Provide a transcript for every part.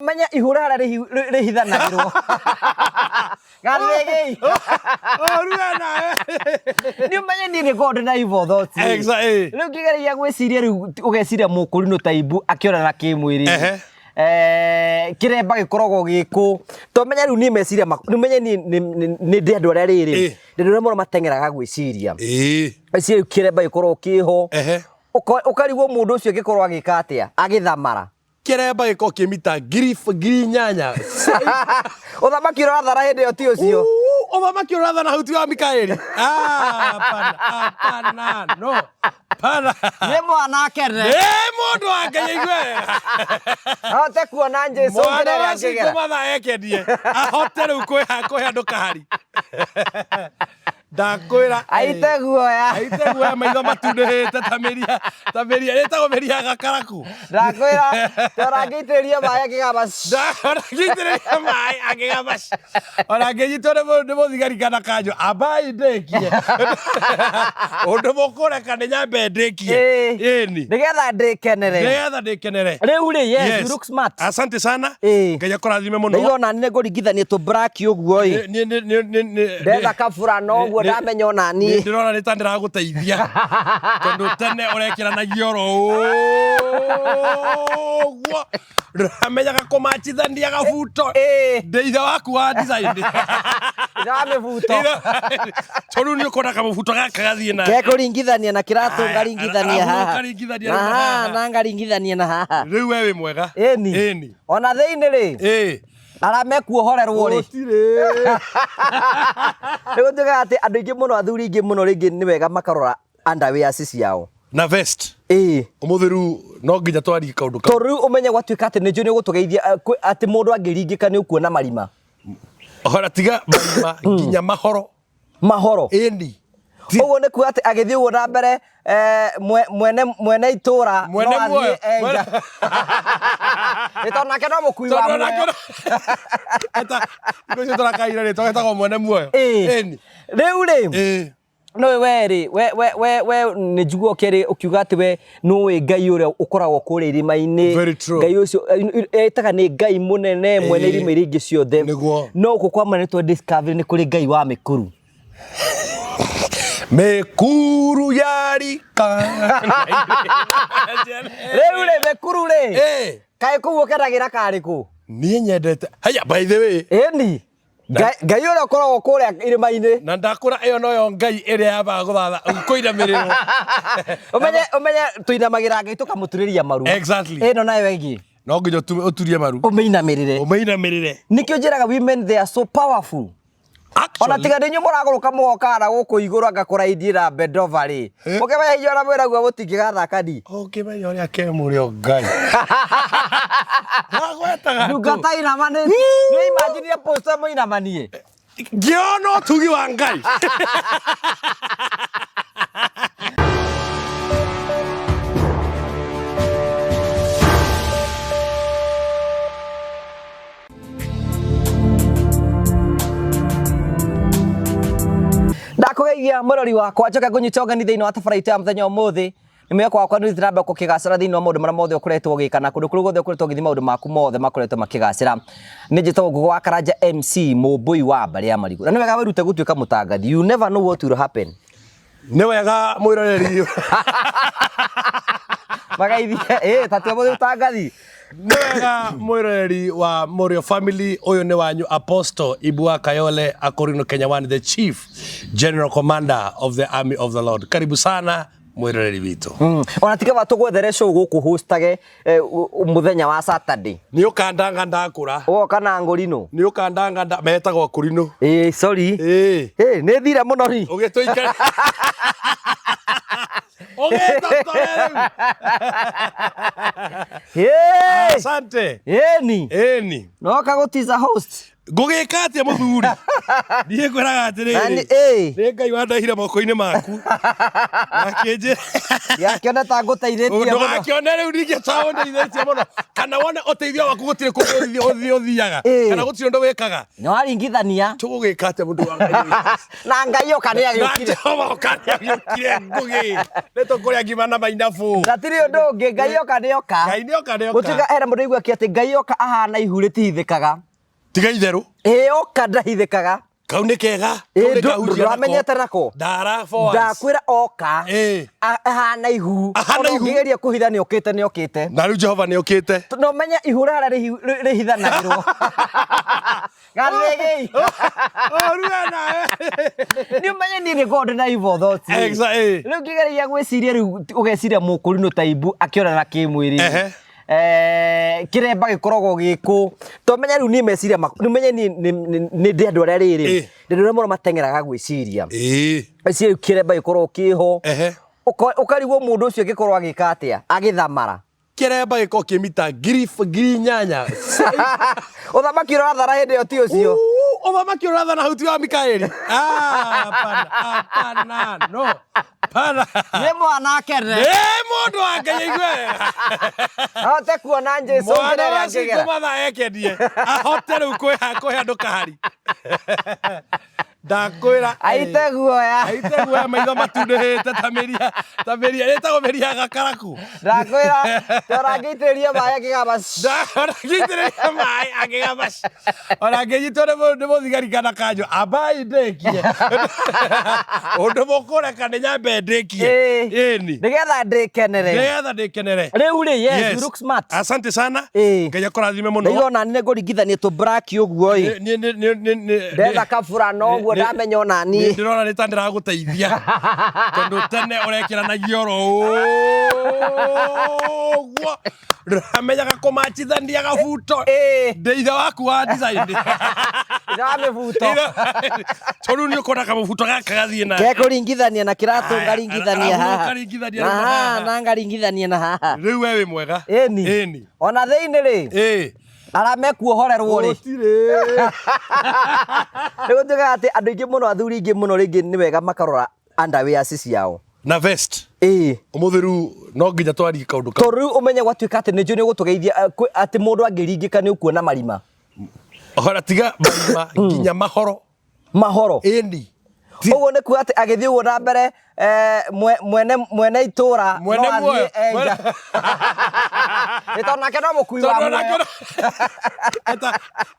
Menya ihũra harĩa rĩhithanagĩrwo. Gathĩgĩi. Ũru we nawe. Nĩ ũmenye niĩ nĩ ngoragwo ndĩ na evil thoughts. Exactly. Rĩu ngĩgeria gwĩciria rĩu ũgeciria mũkũrinũ ta imbu akĩonana kĩmwĩrĩ. Ehe. Kĩremba gĩkoragwo gĩkũ. To menya rĩu niĩ meciria makwa, nĩ ũmenye niĩ nĩ ndĩ andũ arĩa rĩrĩ. Ndĩ andũ arĩa mũno mateng'eraga gwĩciria. Meciria rĩu kĩremba gĩkoragwo kĩho. Ũkarigwo mũndũ ũcio angĩkorwo agĩka atĩa, agĩthamara. Kĩremba gĩkoragwo kĩ mita 8000. Ũthamaki ũrĩa ũrathara hĩndĩ ĩyo ti ũcio. Ũthamaki ũrĩa ũrathana hau ti wa Mikaeli. Ah, hapana, hapana, no. Hapana. Nĩ mwana akene. Nĩ mũndũ wa Ngai aigue wega. Ahote kuona Jesu Mwana njĩra ĩrĩa wa angĩgera. Cingo Matha ekenie. Ahote rĩu kwĩha andũ kahari. Ndakwĩra. Aite guoya. Aite guoya maitho matundĩhĩte ta mĩri ta mĩri ĩtagwo mĩri ya gakaraku. Ndakwĩra tora ngĩitĩrĩria maĩ akĩgamba. Ngĩitĩrĩria maĩ akĩgamba. Ona ngĩnyitwo nĩ mũthigari kana kanjũ ambai ndĩkie. Ũndũ mũkũreka nĩ nyambe ndĩkie. Ĩni. Nĩgetha ndĩkenere. Nĩgetha ndĩkenere. Rĩu rĩ, yes, you look smart. Asante sana. Ĩĩ. Ngai akũrathime mũno. Ndaigua ona niĩ ngũringithania tũ black ũguo ĩ. Ndetha kabura no ũguo ndamenya ona niĩ. Ndĩrona nĩ ta ndĩragũteithia tondũ tene ũrekĩranagia oro ũguo ndũramenyaga kũmachithania gabuto. Ĩĩ. Ndĩ ithe waku wa design. Ithe wa mĩbuto. Tondũ nĩ ũkona kamũbuto gaka gathiĩ na Kekũringithania na kĩratũ Aya, ngaringithania arabu haha. ũkaringithania Na rĩu na haha haha. na ngaringithania na haha. Rĩu we wĩ mwega. Ĩni. Ĩni. Ona thĩinĩ rĩ. Ĩĩ. Arĩa mekuohorerwo rĩ. Gũtirĩ. Nĩ gũtuĩkaga atĩ andũ aingĩ mũno athuri aingĩ mũno rĩngĩ nĩ wega makarora underwears ciao. Na vest. Ĩĩ. Ũmũthĩ rĩu no nginya twarie kaũndũ kau. Tondũ rĩu ũmenye gwatuĩka atĩ nĩ njũĩ nĩ ũgũtũgeithia atĩ mũndũ angĩringĩka nĩ ũkuona marima. Hora tiga marima nginya mahoro. Mahoro. Ĩni. Ũguo nĩ kuga atĩ agĩthiĩ ũguo na mbere mwene mwene itũra Mwene no athiĩ muoyo. enja. Ĩ tondũ nake no mũkui wa Tondũ nake muoyo. Eta, thikũ icio tũrakaire rĩtwa getagwo mwene muoyo. Ĩĩ. Ĩni. Rĩu rĩ, Ĩĩ. no we rĩ, we we we we nĩ njiguo ũkĩrĩ ũkiuga atĩ we nũĩ Ngai ũrĩa ũkoragwo kũrĩa irĩma-inĩ. Very true. Ngai ũcio etaga nĩ Ngai mũnene mwene Ĩĩ. irĩma iria ingĩ ciothe. Nĩguo. No gũkũ kwa Mũnene nĩ twa discover nĩ kũrĩ Ngai wa mĩkuru. Mĩkuru ya rika. Rĩu rĩ mĩkuru rĩ. Ĩĩ. Kaĩ kũu ũkenagĩra karĩ kũ? Niĩ nyendete. Haya, by the way. Ĩni. Ngai Ngai ũrĩa ũkoragwo kũrĩa irĩma-inĩ. Na ndakũra ĩyo noyo Ngai ĩrĩa yambaga gũthatha kũinamĩrĩrwo. Ũmenye ũmenye tũinamagĩra Ngai tũkamũturĩria maru. Exactly. Ĩno nayo ĩngĩ. No nginya ũturie maru. Ũmĩinamĩrĩre. Ũmĩinamĩrĩre. Nĩkĩo njĩraga women they are so powerful. Ona Actually, tiga nĩ inyuĩ mũragũrũka mũgoka na gũkũ igũrũ anga kũraindira bendova rĩ. Mũkĩmenya inyuĩ ona mwĩraguo mũtingĩgathaka ni. Ũngĩmenya ũrĩa ke mũrĩo Ngai. Wagwetaga tũ. Ndungata inamani. Nĩ imagine poster mũinamanie. Ngĩona ũtugi wa Ngai. Ndakũgeithia mũrori wakwa njoke ngũnyite ũgeni thĩinĩ wa tabarĩra itũ ya mũthenya ũmũthĩ. Nĩ mwĩhoko wakwa nĩ ũthiĩte na mbere gũkĩgacĩra thĩinĩ wa maũndũ marĩa mothe ũkoretwo ũgĩka na kũndũ kũrĩa guothe ũkoretwo ũgĩthiĩ maũndũ maku mothe makoretwo makĩgacĩra. Nĩ njĩtagwo Ngũgĩ wa Karanja MC Mũmbũi wa mbarĩ ya Marigũ. Na nĩ wega wĩrute gũtuĩka mũtangathi. You never know what will happen. Nĩ wega mwĩroreri. Magaithie, ĩ ta tua mũtangathi. Nĩ wega mwĩroreri wa Mũrĩo Family, ũyũ nĩ wanyu Apostle Ibua Kayole Akorino Kenya One, the Chief General Commander of the Army of the Lord. Karibu sana mwĩroreri witũ. Ona tiga ba tũgwethere show gũkũ hostage mũthenya wa Saturday. Nĩ ũkandanga ndakũra. Ũgoka na ngũrinũ. Nĩ ũkandanga nda metagwo kũrinũ. Ĩĩ sorry. Ĩĩ. Ĩĩ nĩ thire mũno ri. Ũgĩtũikara. Ũgĩtotore rĩu. Ĩĩ. Asante. Ĩni. Ĩni. Noka gũtiza host. Ngũgĩka atĩa mũthuri? Niĩ ngwĩraga Na nĩ- atĩrĩrĩ. ĩĩ. Nĩ Ngai wandehire moko-inĩ maku. Na akĩnjĩra Ndĩrakĩona ta ngũteithĩtie mũno. Ndũgakĩone rĩu ningĩ ta ũndeithĩtie mũno. Kana wone ũteithio waku gũtirĩ kũndũ ũthiĩ ũthiaga. Ĩĩ. Kana gũtirĩ ũndũ wĩkaga. Nĩ waringithania. Tũgũgĩka atĩa mũndũ wa Ngai? Na Ngai oka nĩ Na agĩũkire. Jehova oka nĩ agĩũkire ngũgĩ. Nĩ tũkũrĩa ngima na mainabũ. Gatirĩ ũndũ ũngĩ Ngai oka nĩ oka. Ngai nĩ oka nĩ oka. Gũtuĩka hena mũndũ aigua atĩ Ngai oka ahana ihu rĩtihithĩkaga. Tiga itherũ. Ĩĩ oka ndahithĩkaga. Kau nĩ kega. Ĩĩ, Kau nĩ kahunjia nako. ndũramenyete nako. Ndara for once. Ndakwĩra oka. Ĩĩ. Ahana ihu. Ahana Ona ihu. ũngĩgeria kũhitha nĩ okĩte nĩ okĩte. Na rĩu Jehova nĩ okĩte. No menye ihu rĩrĩa rĩhithanagĩrwo. Gathĩgĩi. Ũruga nawe. Nĩ ũmenye niĩ nĩ ngoragwo ndĩ na evil thoughts. Exactly. Rĩu ngĩgeria gwĩciria rĩu ũgeciria mũkũrinũ ta imbu akĩonana kĩmwĩrĩ. Ehe. Kĩremba gĩkoragwo gĩkũ tomenya rĩu niĩ meciria makwa rĩu menye niĩ nĩ ndĩ andũ arĩa rĩrĩ Ĩ. ndĩ andũ arĩa mũno mateng'eraga gwĩciria Ĩĩ. meciria rĩu kĩremba gĩkoragwo kĩho Ehe. Ũkarigwo mũndũ ũcio angĩkorwo agĩka atĩa agĩthamara Kĩremba gĩkoragwo kĩ mita 8,000. Ũthamaki ũrĩa ũrathara hĩndĩ ĩyo ti ũcio. Uu, Ũthamaki ũrĩa ũrathana hau ti wa Mikaeli. Ah, hapana, hapana, no. Hapana. Nĩ mwana akene. Nĩ mũndũ wa Ngai aigue wega. Ahote kuona Jesũ Mwana njĩra ĩrĩa wa angĩgera. Cingo Matha ekenie. Ahote rĩu kwĩhe andũ kahari. Ndakwĩra. Aite guoya. Aite guoya maitho matundĩhĩte ta mĩri ta mĩri ĩtagwo mĩri ya gakaraku. Ndakwĩra tora angĩitĩrĩria maĩ akĩgamba. Ona ngĩitĩrĩria maĩ akĩgamba. Ona ngĩnyitwo nĩ mũthigari kana kanjũ ambai ndĩkie. Ũndũ mũkũreka nĩ nyambe ndĩkie. Ĩni. Nĩgetha ndĩkenere. Nĩgetha ndĩkenere. Rĩu rĩ, yes, you look smart. Asante sana. Ĩĩ. Ngai akũrathime mũno. Ndaigua ona niĩ ngũringithania tũ black ũguo ĩ. Nĩ- nĩ- nĩ- nĩ- nĩ- Ndetha kabura na ũguo nĩ- ndamenya ona nĩ niĩ. ndĩrona nĩ ta ndĩragũteithia tondũ tene ũrekĩranagia oro ũguo ndũramenyaga kũmachithania gabuto Ĩĩ. ndĩ ithe waku wa design Ithe wa mĩbuto. tondũ nĩ ũkona kamũbuto gaka gathiĩ na Kekũringithania na kĩratũ Aya, ngaringithania arabu haha. ũkaringithania Na rĩu na haha haha. na ngaringithania na haha. rĩu we wĩ mwega Ĩni. ĩni Ona thĩinĩ rĩ, ĩĩ arĩa mekuohorerwo rĩ. gũtirĩ Nĩ gũtuĩkaga atĩ andũ aingĩ mũno athuri aingĩ mũno rĩngĩ nĩ wega makarora underwears ciao. Na vest. Ĩĩ. Ũmũthĩ rĩu no nginya twarie kaũndũ kau. Tondũ rĩu ũmenye gwatuĩka atĩ nĩ njũĩ nĩ ũgũtũgeithia atĩ mũndũ angĩringĩka nĩ ũkuona marima. Ora tiga marima nginya mahoro. Mahoro. Ĩni. Ũguo nĩ kuga atĩ agĩthiĩ ũguo na mbere mwene mwene itũra Mwene no athiĩ muoyo. enja. Nĩ tondũ nake no mũkui wa Tondũ onake muoyo. Eta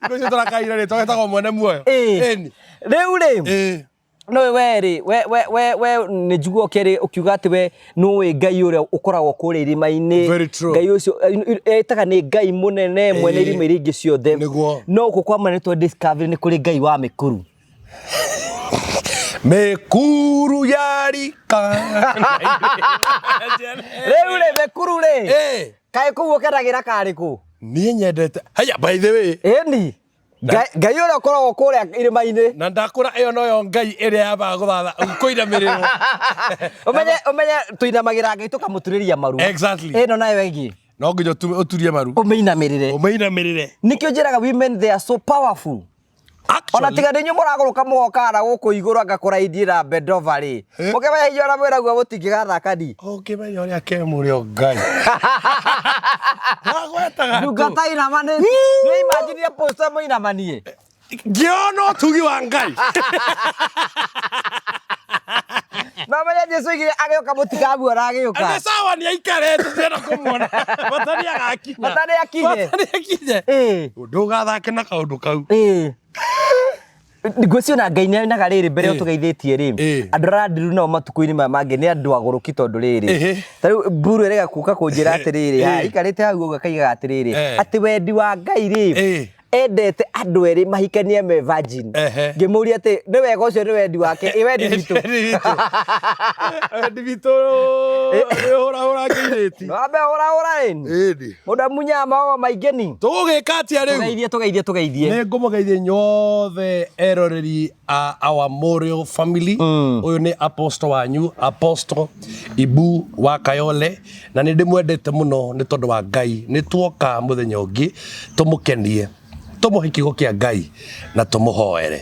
ũcio tũrakaire rĩtwa getagwo mwene muoyo. Ĩĩ. Ĩni. Rĩu rĩ Ĩĩ. no we rĩ we we we we nĩ njiguo kerĩ ũkiuga atĩ we nũĩ Ngai ũrĩa ũkoragwo kũrĩa irĩma-inĩ. Very true. Ngai ũcio etaga nĩ Ngai mũnene mwene Ĩĩ. irĩma iria ingĩ ciothe. Nĩguo. No gũkũ kwa mwene nĩ discovery nĩ kũrĩ Ngai wa mĩkuru. Mĩkuru ya rika. Rĩu rĩ mĩkuru rĩ Ĩĩ. kaĩ kũu ũkenagĩra karĩ kũ? Niĩ nyendete. Haya by the way. Ĩni. Ngai Ngai ũrĩa ũkoragwo kũrĩa irĩma-inĩ. Na ndakũra ĩyo noyo Ngai ĩrĩa yambaga gũthatha kũinamĩrĩrwo. Ũmenye ũmenye tũinamagĩra Ngai tũkamũturĩria maru. Exactly. Ĩno nayo ĩngĩ. No nginya ũturie maru. Ũmĩinamĩrĩre. Ũmĩinamĩrĩre. Nĩkĩo njĩraga women they are so powerful. Ona Actually, tiga nĩ inyuĩ mũragũrũka mũgoka na gũkũ igũrũ anga kũraindira bendova rĩ. Eh. Mũkĩmenya inyuĩ ona mwĩraguo mũtingĩgathaka ni. Ũngĩmenya ũrĩa ke mũrĩo Ngai. Ndagwetaga tũ. Ndungata inamani. Nĩ imagine poster mũinamanie. Ngĩona ũtugi wa Ngai. No menye Jesu oigire agĩũka mũtikamuona agĩũka. Nĩ sawa nĩ aikare tũtirenda kũmuona. Bata nĩ agakinya. Bata nĩ akinye. Bata nĩ akinye. Ĩĩ. Ndũgathake na kaũndũ kau. Ĩĩ. Ngwĩciria ona Ngai nĩonaga rĩrĩ mbere Ĩĩ. ũtũgeithĩtie rĩ Ĩĩ. andũ arĩa arandiru nao matukũ-inĩ maya mangĩ nĩ andũ agũrũki tondũ rĩrĩ Ĩhĩ. ta rĩu mburu ĩrega kũka kũnjĩra atĩrĩrĩ ha Ĩĩ. ikarĩte hau ũguo akaigaga atĩrĩrĩ Eh. atĩ wendi wa Ngai rĩ Ĩĩ. endete andũ erĩ mahikanie me virgin Ehe. ngĩmũria atĩ nĩ wega ũcio nĩ wendi wake ĩ wendi witũ Wendi witũ. Wendi witũ nĩ ũhũrahũra ngĩirĩti. wambe hũrahũra ĩni Ĩni. mũndũ amunyaga magogo maingĩ ni Tũgũgĩka atĩa rĩu? tũgeithie tũgeithie tũgeithie Nĩ ngũmũgeithia inyuothe eroreri a our Morio family. Ũyũ nĩ apostle wanyu, Apostle Ibu wa Kayole, na nĩ ndĩmwendete mũno nĩ tondũ wa Ngai. Nĩ tuoka mũthenya ũngĩ tũmũkenie. Tũmũhe kiugo kĩa Ngai na tũmũhoere.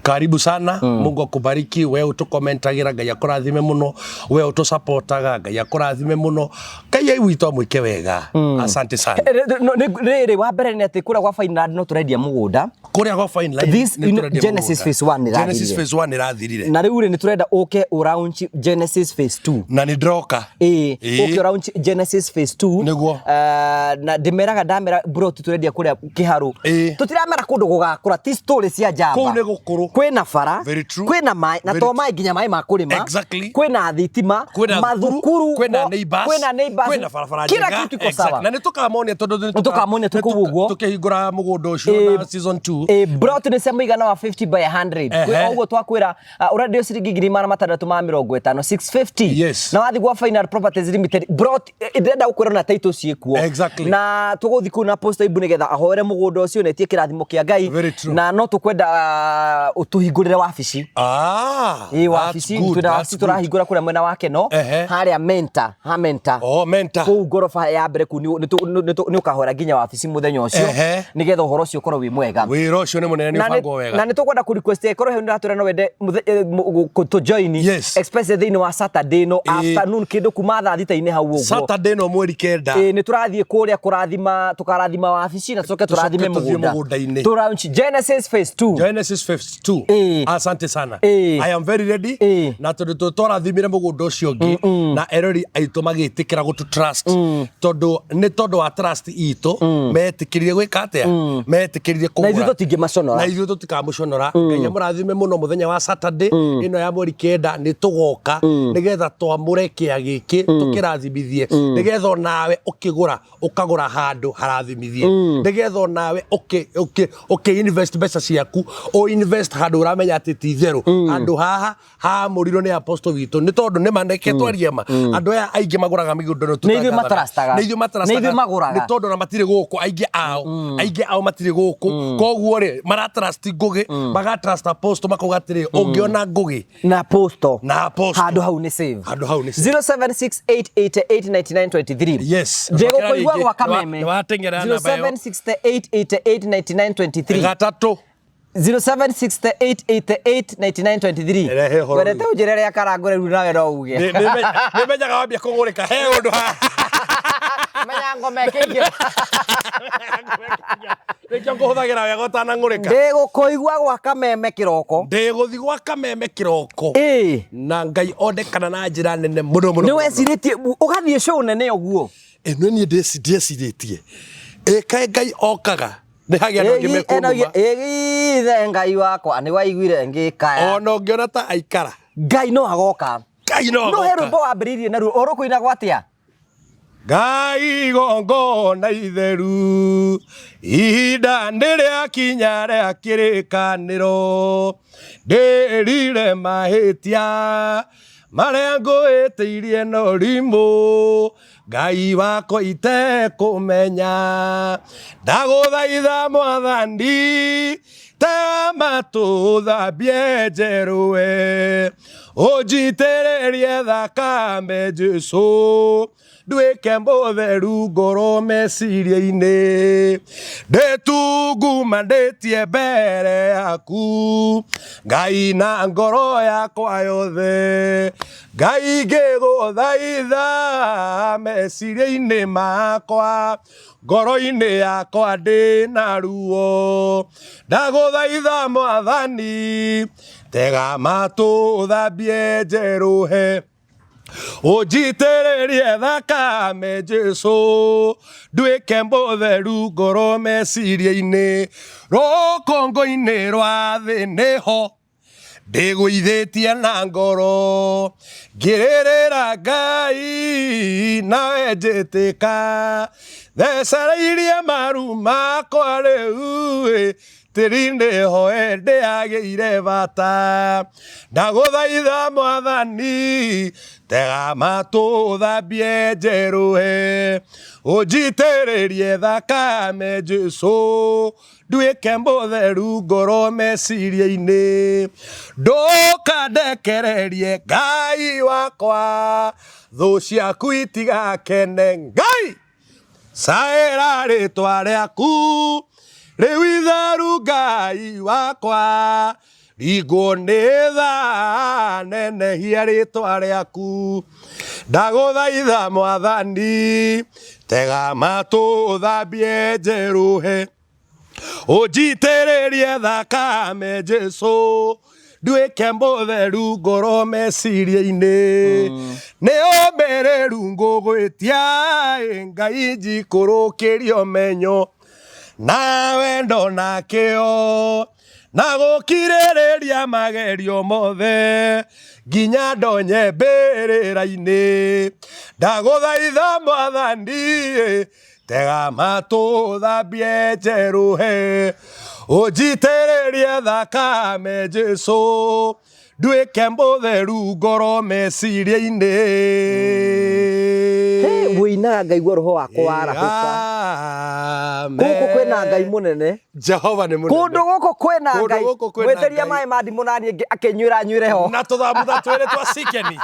Karibu sana. Mungu akubariki. We ũtũkomentagira, Ngai akũrathime mũno. We ũtũsapotaga, Ngai akũrathime mũno. Ngai witũ amwĩke wega. Asante sana. Rĩrĩ wa mbere nĩ atĩ kũrĩa gwa Fineland no tũrendia mũgũnda. Kũrĩa gwa Fineland This, nĩ tũrendia Genesis mũgũnda. phase one nĩ Genesis ĩrathirire. phase 1 ĩrathirire. Na rĩu rĩ, nĩ tũrenda ũke ũraunch Genesis phase 2. Na nĩ ndĩroka. Ĩĩ, Ĩĩ. ũke ũraunch Genesis phase 2. Nĩguo. Na ndĩmeraga, ndamera broti tũrendia kũrĩa Kĩharũ, Ĩĩ. tũtiramera kũndũ gũgakũra, ti story cia njamba. Kũu nĩ gũkũrũ. Kwĩna bara. Very true. Kwĩna maĩ na Very to maĩ, nginya maĩ ma kũrĩma. Kwĩna thitima. Kwĩna thukuru, mathukuru, kwĩna neighbors, kwĩna neighbors, kwĩna barabara kila njega. kitu iko sawa. Na nĩ tũkamonia tondũ nĩ Nĩ tũkamonia twĩ kũu ũguo. Tũkĩhingũra mũgũnda ũcio na season 2. Ĩ, plot nĩ cia mũigana wa 50 by 100. Kwĩ ũguo twakwĩra, ũrendio ciringi 650,000, 650. Na wathiĩ gwa Final Properties Limited, plot ndĩrenda gũkwĩra na title ciĩkuo. Na tũgũthiĩ kũu na Apostle Ibu nĩgetha ahoere mũgũnda ũcio na etie kĩrathimo kĩa Ngai. Very true. Na no tũkwenda ũtũhingũrĩre wabici. Ah, Ĩ, that's wabici good, twĩna that's wabici good. tũrahingũra kũrĩa mwena wa Keno, harĩa Menta, ha Menta. Oh, Menta. Kũu ngoroba ya mbere kũu nĩ ũkahoera nginya wabici mũthenya ũcio nĩgetha ũhoro ũcio ũkorwo wĩ mwega. Wĩra ũcio nĩ mũnene, nĩ ũbangwo wega. Na nĩ tũkwenda kũ request ĩkorwo hau nĩratwĩra no wende tũ join, especially thĩinĩ wa Saturday no afternoon, kĩndũ kuma thaa 6-inĩ hau ũguo. Saturday no mweri 9. Ĩ, nĩ tũrathiĩ kũrĩa kũrathima, tũkarathima wabici na tũcoke tũrathime tũthiĩ mũgũnda. Mũgũnda-inĩ. Tũraunch Genesis phase 2. Genesis phase 2. Asante sana. I am very ready. Na tondũ twarathimire mũgũnda ũcio ũngĩ na erori aitũ magĩtĩkĩra gũtũ trust, tondũ nĩ tondũ wa trust itũ metĩkĩrire gwĩka atĩa, metĩkĩrire Na kũgũra. Ithuĩ tũtingĩmaconora. Na ithuĩ tũtikamũconora. Ngai amũrathime mũno. Mũthenya wa Saturday ĩno ya mweri 9 nĩ tũgoka nĩgetha twamũre kĩa gĩkĩ, tũkĩrathimithie, nĩgetha onawe ũkĩgũra ũkagũra handũ harathimithie, nĩgetha onawe ũkĩ invest mbeca ciaku, ũ invest handũ ũramenya atĩ ti itherũ handũ haha hamũrirwo nĩ apostle witũ, nĩ tondũ nĩ maneke twarie ma, andũ aya aingĩ magũraga mĩgũnda ĩno Nĩ ithuĩ tũtangathaga. matrustaga. Nĩ ithuĩ matrustaga. Nĩ ithuĩ magũraga. Nĩ tondũ ona matirĩ gũkũ, aingĩ ao matirĩ gũkũ, koguo rĩ, maratrust Ngũgĩ, magatrust apostle, makauga atĩrĩ, ũngĩona Ngũgĩ na apostle na apostle, handũ hau nĩ safe. Handũ hau nĩ safe. 0768889923. Yes. Ndĩgũkũigua Rĩngĩ. gwa Kameme. Nĩ wateng'era namba ĩyo. 0768889923. Gatatũ. 0768889923. Rehe ũhoro. Wendete ũnjĩre rĩa karangũre rĩu, nawe no uge. Nĩ menyaga wambia kũgũrĩka he ũndũ haha. Menya ngoma ĩkĩingĩra. Nĩkĩo ngũhũthagĩra wega ũtanang'ũrĩka. Ndĩgũkũigua gwa Kameme kĩroko. Ndĩgũthi gwa Kameme kĩroko. Na Ngai onekana na njĩra nene mũno mũno. Nĩ wecirĩtie ũgathiĩ show nene ũguo? Ĩno niĩ ndiecirĩtie ĩkaĩ Ngai okaga nĩ hagĩa andũ angĩ mekũnduma. Ĩgithe Ngai wakwa nĩ waiguire ngĩkaya. Ona ũngĩona ta aikara. Ngai no agoka. Ngai no No he agoka. rwĩmbo wambĩrĩirie naruo ũrũkũinagwo atĩa? Ngai igongona itheru, ihinda nĩ rĩakinya rĩa kĩrĩkanĩro, ndĩrire mahĩtia marĩa ngũhĩtĩirie no rimũ, Ngai wakwa itekũmenya, ndagũthaitha Mwathani, tega matũ thambie njerũe, ũnjitĩrĩrie thakame Jesũ, nduĩke mũtheru ngoro meciria-inĩ, ndĩtungumanĩtie mbere yaku Ngai na ngoro yakwa yothe, Ngai ngĩgũthaitha meciria-inĩ makwa, ngoro-inĩ yakwa ndĩ na ruo, ndagũthaitha Mwathani, tega matũ thambie njerũhe, ũnjitĩrĩrie thakame Jesũ, nduĩke mũtheru ngoro meciria-inĩ, rũkũngũ-inĩ rwa thĩ nĩho ndĩgũithĩtie na ngoro, ngĩrĩrĩra Ngai nawe njĩtĩka, thecereirie maru makwa rĩu tĩri-inĩ hoe ndĩagĩire bata, ndagũthaitha Mwathani, tega matũ thambie njerũhe, ũnjitĩrĩrie thakame Jesũ, nduĩke mũtheru ngoro meciria-inĩ, ndũkandekererie Ngai wakwa, thũ ciaku itigakene, Ngai caĩra rĩtwa rĩaku. Rĩu itheru Ngai wakwa, ringwo nĩ tha nenehia rĩtwa rĩaku. Ndagũthaitha Mwathani, tega matũ ũthambie njerũhe. Ũnjitĩrĩrie thakame Jesu, nduĩke mũtheru ngoro meciria-inĩ. Nĩ ũmĩrĩru ngũgwĩtia ĩ Ngai njikũrũkĩrie ũmenyo na wendo na kĩo na gũkirĩrĩria magerio mothe nginya ndonye mbĩrĩra-inĩ. Ndagũthaitha Mwathani tega matũ thambie njerũhe ũnjitĩrĩrie thakame Jesu nduĩke mũtheru ngoro meciria-inĩ. Hey, wĩinaga ngaigua roho wakwa warahũka. Gũkũ kwĩna Ngai mũnene. Jehova nĩ mũnene. Kũndũ gũkũ kwĩna Kũndũ Ngai. gũkũ kwĩna Mwĩtĩria Ngai. maĩ ma ndimũ naniĩ akĩnyuĩra nyuĩre ho. Na tũthambutha twĩrĩ twa cikeni.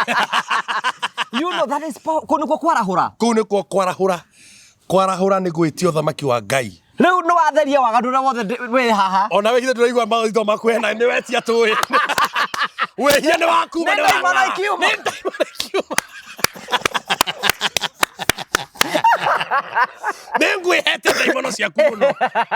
You know that is power. Kũu nĩkuo kwarahũra. Kũu nĩkuo kwarahũra. Kwarahũra nĩ gwĩtia ũthamaki wa Ngai. Rĩu nĩ watheria waganu ũrĩa wothe wĩ haha. Ona we githĩ ndũraigua maitho maku hena nĩ wetia tũĩ. Wĩhia nĩ wakuma Nĩ ndaimana ikiuma. Nĩ ndaimana ikiuma. Nĩ ngwĩhete ndaimono ciaku mũno.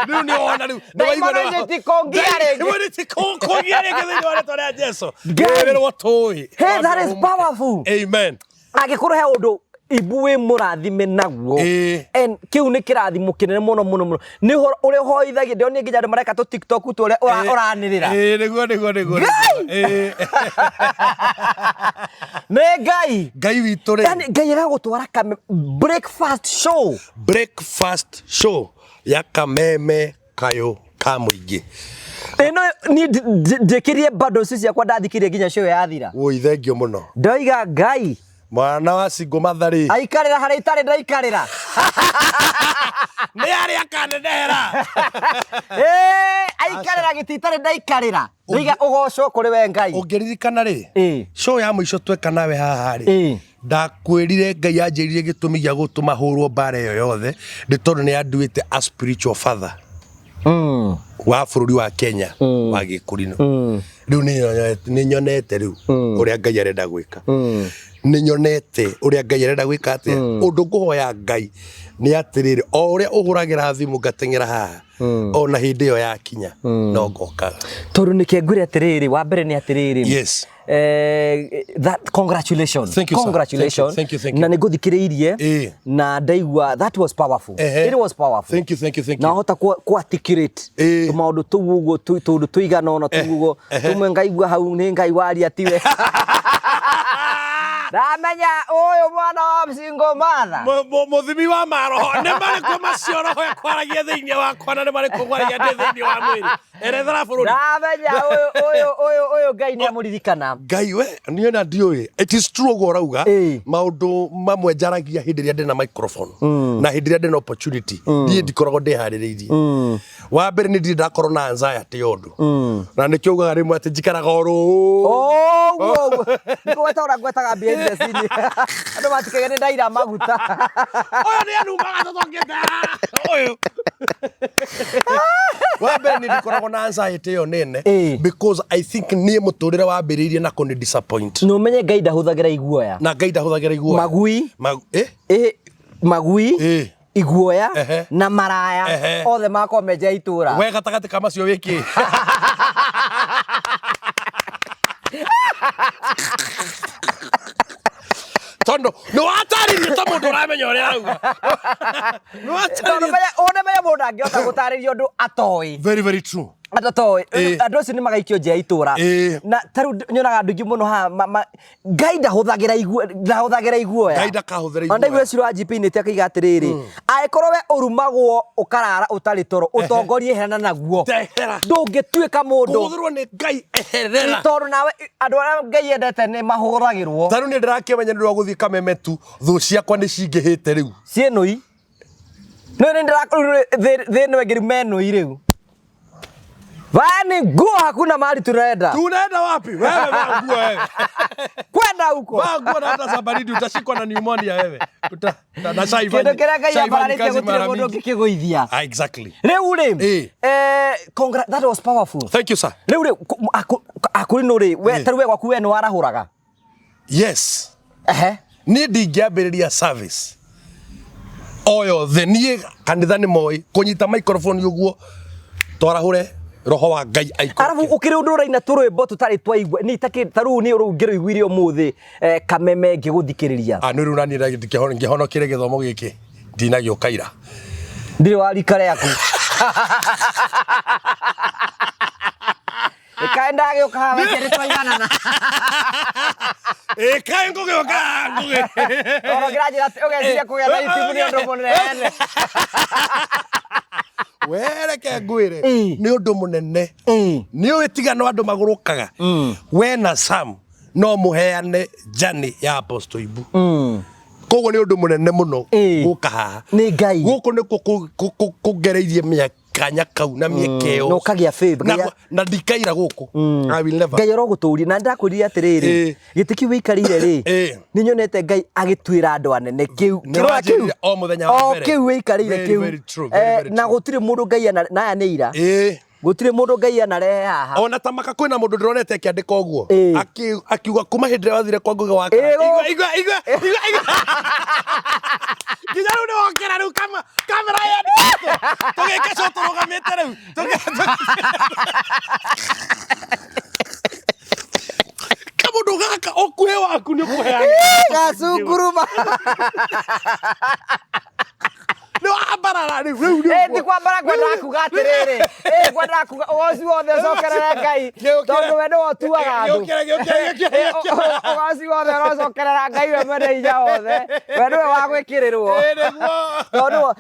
Rĩu nĩ wona rĩu. Ndaimono icio itikũngia rĩngĩ. Ndaimono itikũngia rĩngĩ thĩinĩ wa rĩtwa rĩa Jesu. Ngai. Wĩrĩrwo tũĩ. Hey, that is powerful. Amen. Angĩkorwo he ũndũ ibu wĩ mũrathime naguo. Ĩĩ. And kĩu nĩ kĩrathimo kĩnene mũno mũno mũno. Nĩ ũhoro ũrĩa ũhoithagia ndĩronire nginya andũ mareka tũ TikTok tu ũrĩa ũranĩrĩra. Ĩĩ nĩguo nĩguo nĩguo. Ngai! Ĩĩ. Nĩ Ngai. Ngai witũ rĩ. Yani Ngai agagũtwara kame breakfast show. Breakfast show ya Kameme Kayũ ka mũingĩ. Ĩno niĩ njĩkĩrie bundles ciakwa ndathikĩrĩria nginya show yathira. Woi thengio mũno. Ndoiga Ngai Mwana wa single mother rĩ. Aikarĩra harĩa itarĩ ndaikarĩra. Nĩ arĩa akanenehera. Ĩĩ, aikarĩra gĩtĩ itarĩ ndaikarĩra. Ndoiga ũgocwo kũrĩ we Ngai. Ũngĩririkana rĩ, Ĩĩ. show ya mũico tweka nawe haha rĩ, Ĩĩ. ndakwĩrire Ngai anjĩrire gĩtũmi gĩa gũtũma hũrwo mbara ĩyo yothe nĩ tondũ nĩ anduĩte a spiritual father wa bũrũri wa Kenya wa Gĩkũrinũ. Rĩu nĩ nyonete rĩu ũrĩa Ngai arenda gwĩka. Nĩ nyonete ũrĩa Ngai arenda gwĩka atĩa. Ũndũ ngũhoya Ngai nĩ atĩrĩrĩ, o ũrĩa ũhũragĩra thimũ ngateng'era haha, ona hĩndĩ ĩyo yakinya no ngokaga. Tondũ nĩkĩ ngwĩre atĩrĩrĩ, wa mbere nĩ atĩrĩrĩ. Yes. That congratulations. Thank you, sir. Congratulations. Thank you, thank you, thank you. Na nĩ ngũthikĩrĩirie Ĩĩ. na ndaigua that was powerful. Ehe. It was powerful. Thank you, thank you, thank Na you. hota ku articulate Ĩĩ. tũmaũndũ tũu ũguo tũndũ tũigana ũna tũu ũguo tũmwe ngaigua hau nĩ Ngai waria tiwe. Ndamenya ũyũ mwana wa single mother. Mũthimi wa maroho nĩ marĩkũ macio roho ĩkwaragia thĩinĩ wakwa na nĩ marĩkũ ngwaragia ndĩ thĩinĩ wa mwĩrĩ erethera bũrũri. Ndamenya ũyũ ũyũ ũyũ ũyũ Ngai nĩ amũririkana. Ngai we niĩ na ndiũĩ it is true ũguo ũrauga. Ĩĩ. Maũndũ mamwe njaragia hĩndĩ ĩrĩa ndĩna microphone na hĩndĩ ĩrĩa ndĩna opportunity niĩ ndikoragwo ndĩharĩrĩirie. Wa mbere nĩ ndirĩ ndakorwo na anxiety ya ũndũ na nĩkĩo ugaga rĩmwe atĩ njikaraga oro ũũ. Ũguo ũguo. Nĩkũgweta ũrangwetaga behind the scene. Andũ matikage nĩ ndaira maguta. Ũyũ nĩ anumaga tũtongete ũyũ. Wa mbere nĩ ndikoragwo na anxiety ĩyo nene Ĩĩ. because I think niĩ mũtũrĩre wambĩrĩirie na kũnĩ disappoint. Na ũmenye Ngai ndahũthagĩra iguoya. Na Ngai ndahũthagĩra iguoya. Magui. Eh? Magui. Ĩĩ. Iguoya Ehe. na maraya Ehe. othe makorwo menja ya itũra. We gatagatĩ ka macio wĩkĩ? Tondũ nĩ watarĩria ta mũndũ ũramenya ũrĩa arauga. Nĩ Tondũ watarĩria. menya ũnamenya mũndũ angĩhota gũtarĩria ũndũ atoĩ. Very very true. Andũ atoĩ. Ĩĩ. Andũ acio nĩ magaikio nja ya itũra. Ĩĩ. Na ta rĩu nyonaga andũ aingĩ mũno haha Ngai ndahũthagĩra ndahũthagĩra iguoya. Ngai ndakahũthĩra Ona ndaiguire iguoya. Ciro wa GP nĩte akĩiga atĩrĩrĩ, angĩkorwo we ũrumagwo ũkarara ũtarĩ toro, ũtongorie herana naguo. Ndehera. Ndũngĩtuĩka mũndũ. Kũhũthĩrwo nĩ Ngai eherera. Tondũ nawe andũ arĩa Ngai endete nĩ mahũragĩrwo. Ta rĩu niĩ ndĩrakĩmenya nĩ ũndũ wa gũthiĩ Kameme tu, thũ ciakwa nĩ cingĩhĩte rĩu. Vani nguo hakuna mahali tunaenda. Tunaenda wapi? Wewe vaa nguo wewe. Kwenda huko. Vaa nguo na hata za baridi utashikwa na pneumonia wewe. Uta na shaifanyi. Kindu kiria Ngai shaifanyi ambararĩtie kazi gũtirĩ mara mũndũ mingi. ũngĩkĩgũithia. Ah, exactly. Rĩu rĩ, Eh. that was powerful. Thank you sir. Rĩu rĩ, akũrinũ rĩ, we Eh. ta rĩu we gwaku we nĩ warahũraga. Yes. Ehe. Niĩ ndingĩambĩrĩria service o yothe niĩ kanitha nĩ moĩ kũnyita microphone ũguo twarahũre roho wa Ngai Arabu aikũrũke. ũkĩrĩ ũndũ ũraina tũrwĩmbo tũtarĩ twaigua nĩ ta rĩu nĩ rũu ngĩrũiguire ũmũthĩ kameme ngĩgũthikĩrĩria. Ah, nĩ rĩu naniĩ ngĩhonokire gĩthomo gĩkĩ ndinagĩũka ira. Ndirĩ wa rika rĩaku. Ĩkaĩ ndagĩũka haha weke nĩ twaiganana. Ĩkaĩ ngũgĩũka ngũgĩ. Tondũ kĩranjĩra atĩ ũgeciria kũgĩa na YouTube nĩ ũndũ mũnene. Wereke ngwĩre Ĩ. nĩ ũndũ mũnene. Ĩ. Nĩ ũĩ tigano andũ magũrũkaga. We na Sam no mũheane journey ya Apostle Ibu. Koguo nĩ ũndũ mũnene mũno Ĩ. gũka haha. Nĩ Ngai. Gũkũ nĩkuo kũngereirie mĩakanya kau na mĩeke ĩyo. Na ũkagĩa fame, Na ngagĩa- na ndikaira gũkũ. I will never. Ngai arogũtũria na ndakwĩrire atĩrĩrĩ Ĩ. gĩtĩ kĩu wĩikarĩire rĩ Ĩ. nĩ nyonete Ngai agĩtuĩra andũ anene kĩu Nĩ kĩrora kĩu wanjĩrire o mũthenya wa o mbere. kĩu wĩikarĩire Very, kĩu very true, very, very na true. gũtirĩ mũndũ Ngai ana na aya nĩ ira Ĩ. gũtirĩ mũndũ Ngai anarehe haha Ona ta maka kwĩna mũndũ ndĩronete akĩandĩka ũguo. Ĩ. Akiuga kuma hĩndĩ ĩrĩa wathire kwa Ngugi wa Ĩ, Karanja. gũ- Igua igua igua igua igua. Nginya rĩu nĩwokĩra rĩu kamera yandĩkĩtwo. Tũgĩka show tũrũgamĩte rĩu. Kamũndũ gaka ũkuhĩ waku nĩ ũkũheaga. gacunguruma Nĩ wambarara rĩu rĩu nĩ Ĩ, ũguo. ti kwambara ngwendaga kuga atĩrĩrĩ Ĩ, ngwendaga kuga ũgoci wothe ũcokerere Ngai Gĩũkĩre. tondũ we nĩwe ũtuaga andũ Gĩũkĩre, gĩũkĩre, gĩũkĩre, Ĩ, gĩũkĩre. ũgoci wothe ũrocokerera Ngai we mwene hinya wothe we nĩwe wa gwĩkĩrĩrwo Ĩ, nĩguo.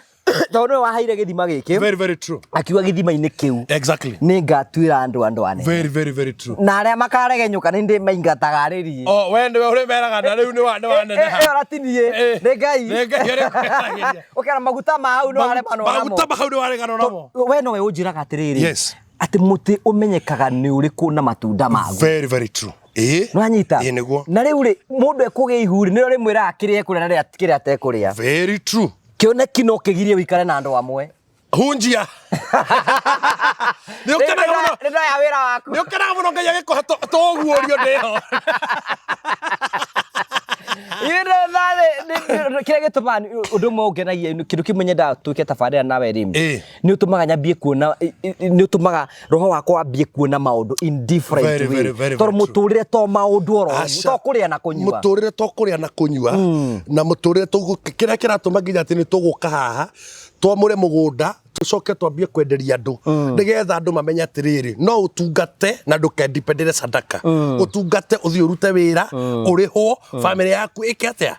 Tondũ nĩwe waheire gĩthima gĩkĩ Very, very true. akiuga gĩthima-inĩ kĩu Exactly. nĩ ngatuĩra andũ andũ anene Very, very, very true. na arĩa makaregenyũka nĩ ndĩ maingataga rĩriĩ Oh, we nĩwe ũrĩmeraga na rĩu nĩ waneneha. ĩyo ratiniĩ Ĩ, nĩ Ngai nĩ Ngai ũrĩa ũkweragĩria. ũkera maguta ma hau nĩ waremanwo namo Maguta ma hau nĩ wareganwo namo. we nowe ũnjĩraga atĩrĩrĩ Yes. atĩ mũtĩ ũmenyekaga nĩ ũrĩkũ na matunda maguo Very, very true. Ĩ. nĩwanyita Ĩ, nĩguo. na rĩu rĩ mũndũ ekũgĩa ihu rĩ nĩrĩo rĩmwĩraga kĩrĩa ekũrĩa na kĩrĩa atekũrĩa Very true. Kĩoneki no kĩgirie ũikare na andũ amwe Hunjia. Nĩ ũkenaga mũno. Nĩ ndoya wĩra waku Nĩ ũkenaga mũno Ngai agĩkũhe tũguũrio ndĩho. Kĩrĩa gĩtũmaga ũndũ ũmwe ũngenagia kĩndũ kĩmwe nyendaga twĩke tabarĩra nawe rĩ Ĩ. nĩ ũtũmaga nyambie kuona nĩ ũtũmaga roho wakwa wambie kuona maũndũ in different Very, way very, very, tondũ very true. mũtũrĩre to maũndũ oro Aca. to kũrĩa na kũnyua Mũtũrĩre to kũrĩa na kũnyua na mũtũrĩre kĩrĩa kĩratũma nginya atĩ nĩ tũgũka haha twamũre mũgũnda tũcoke twambie kwenderia andũ nĩgetha andũ mamenye atĩrĩrĩ no ũtungate na ndũkendipendere sadaka ũtungate ũthiĩ ũrute wĩra ũrĩhwo bamĩrĩ yaku ĩke atĩa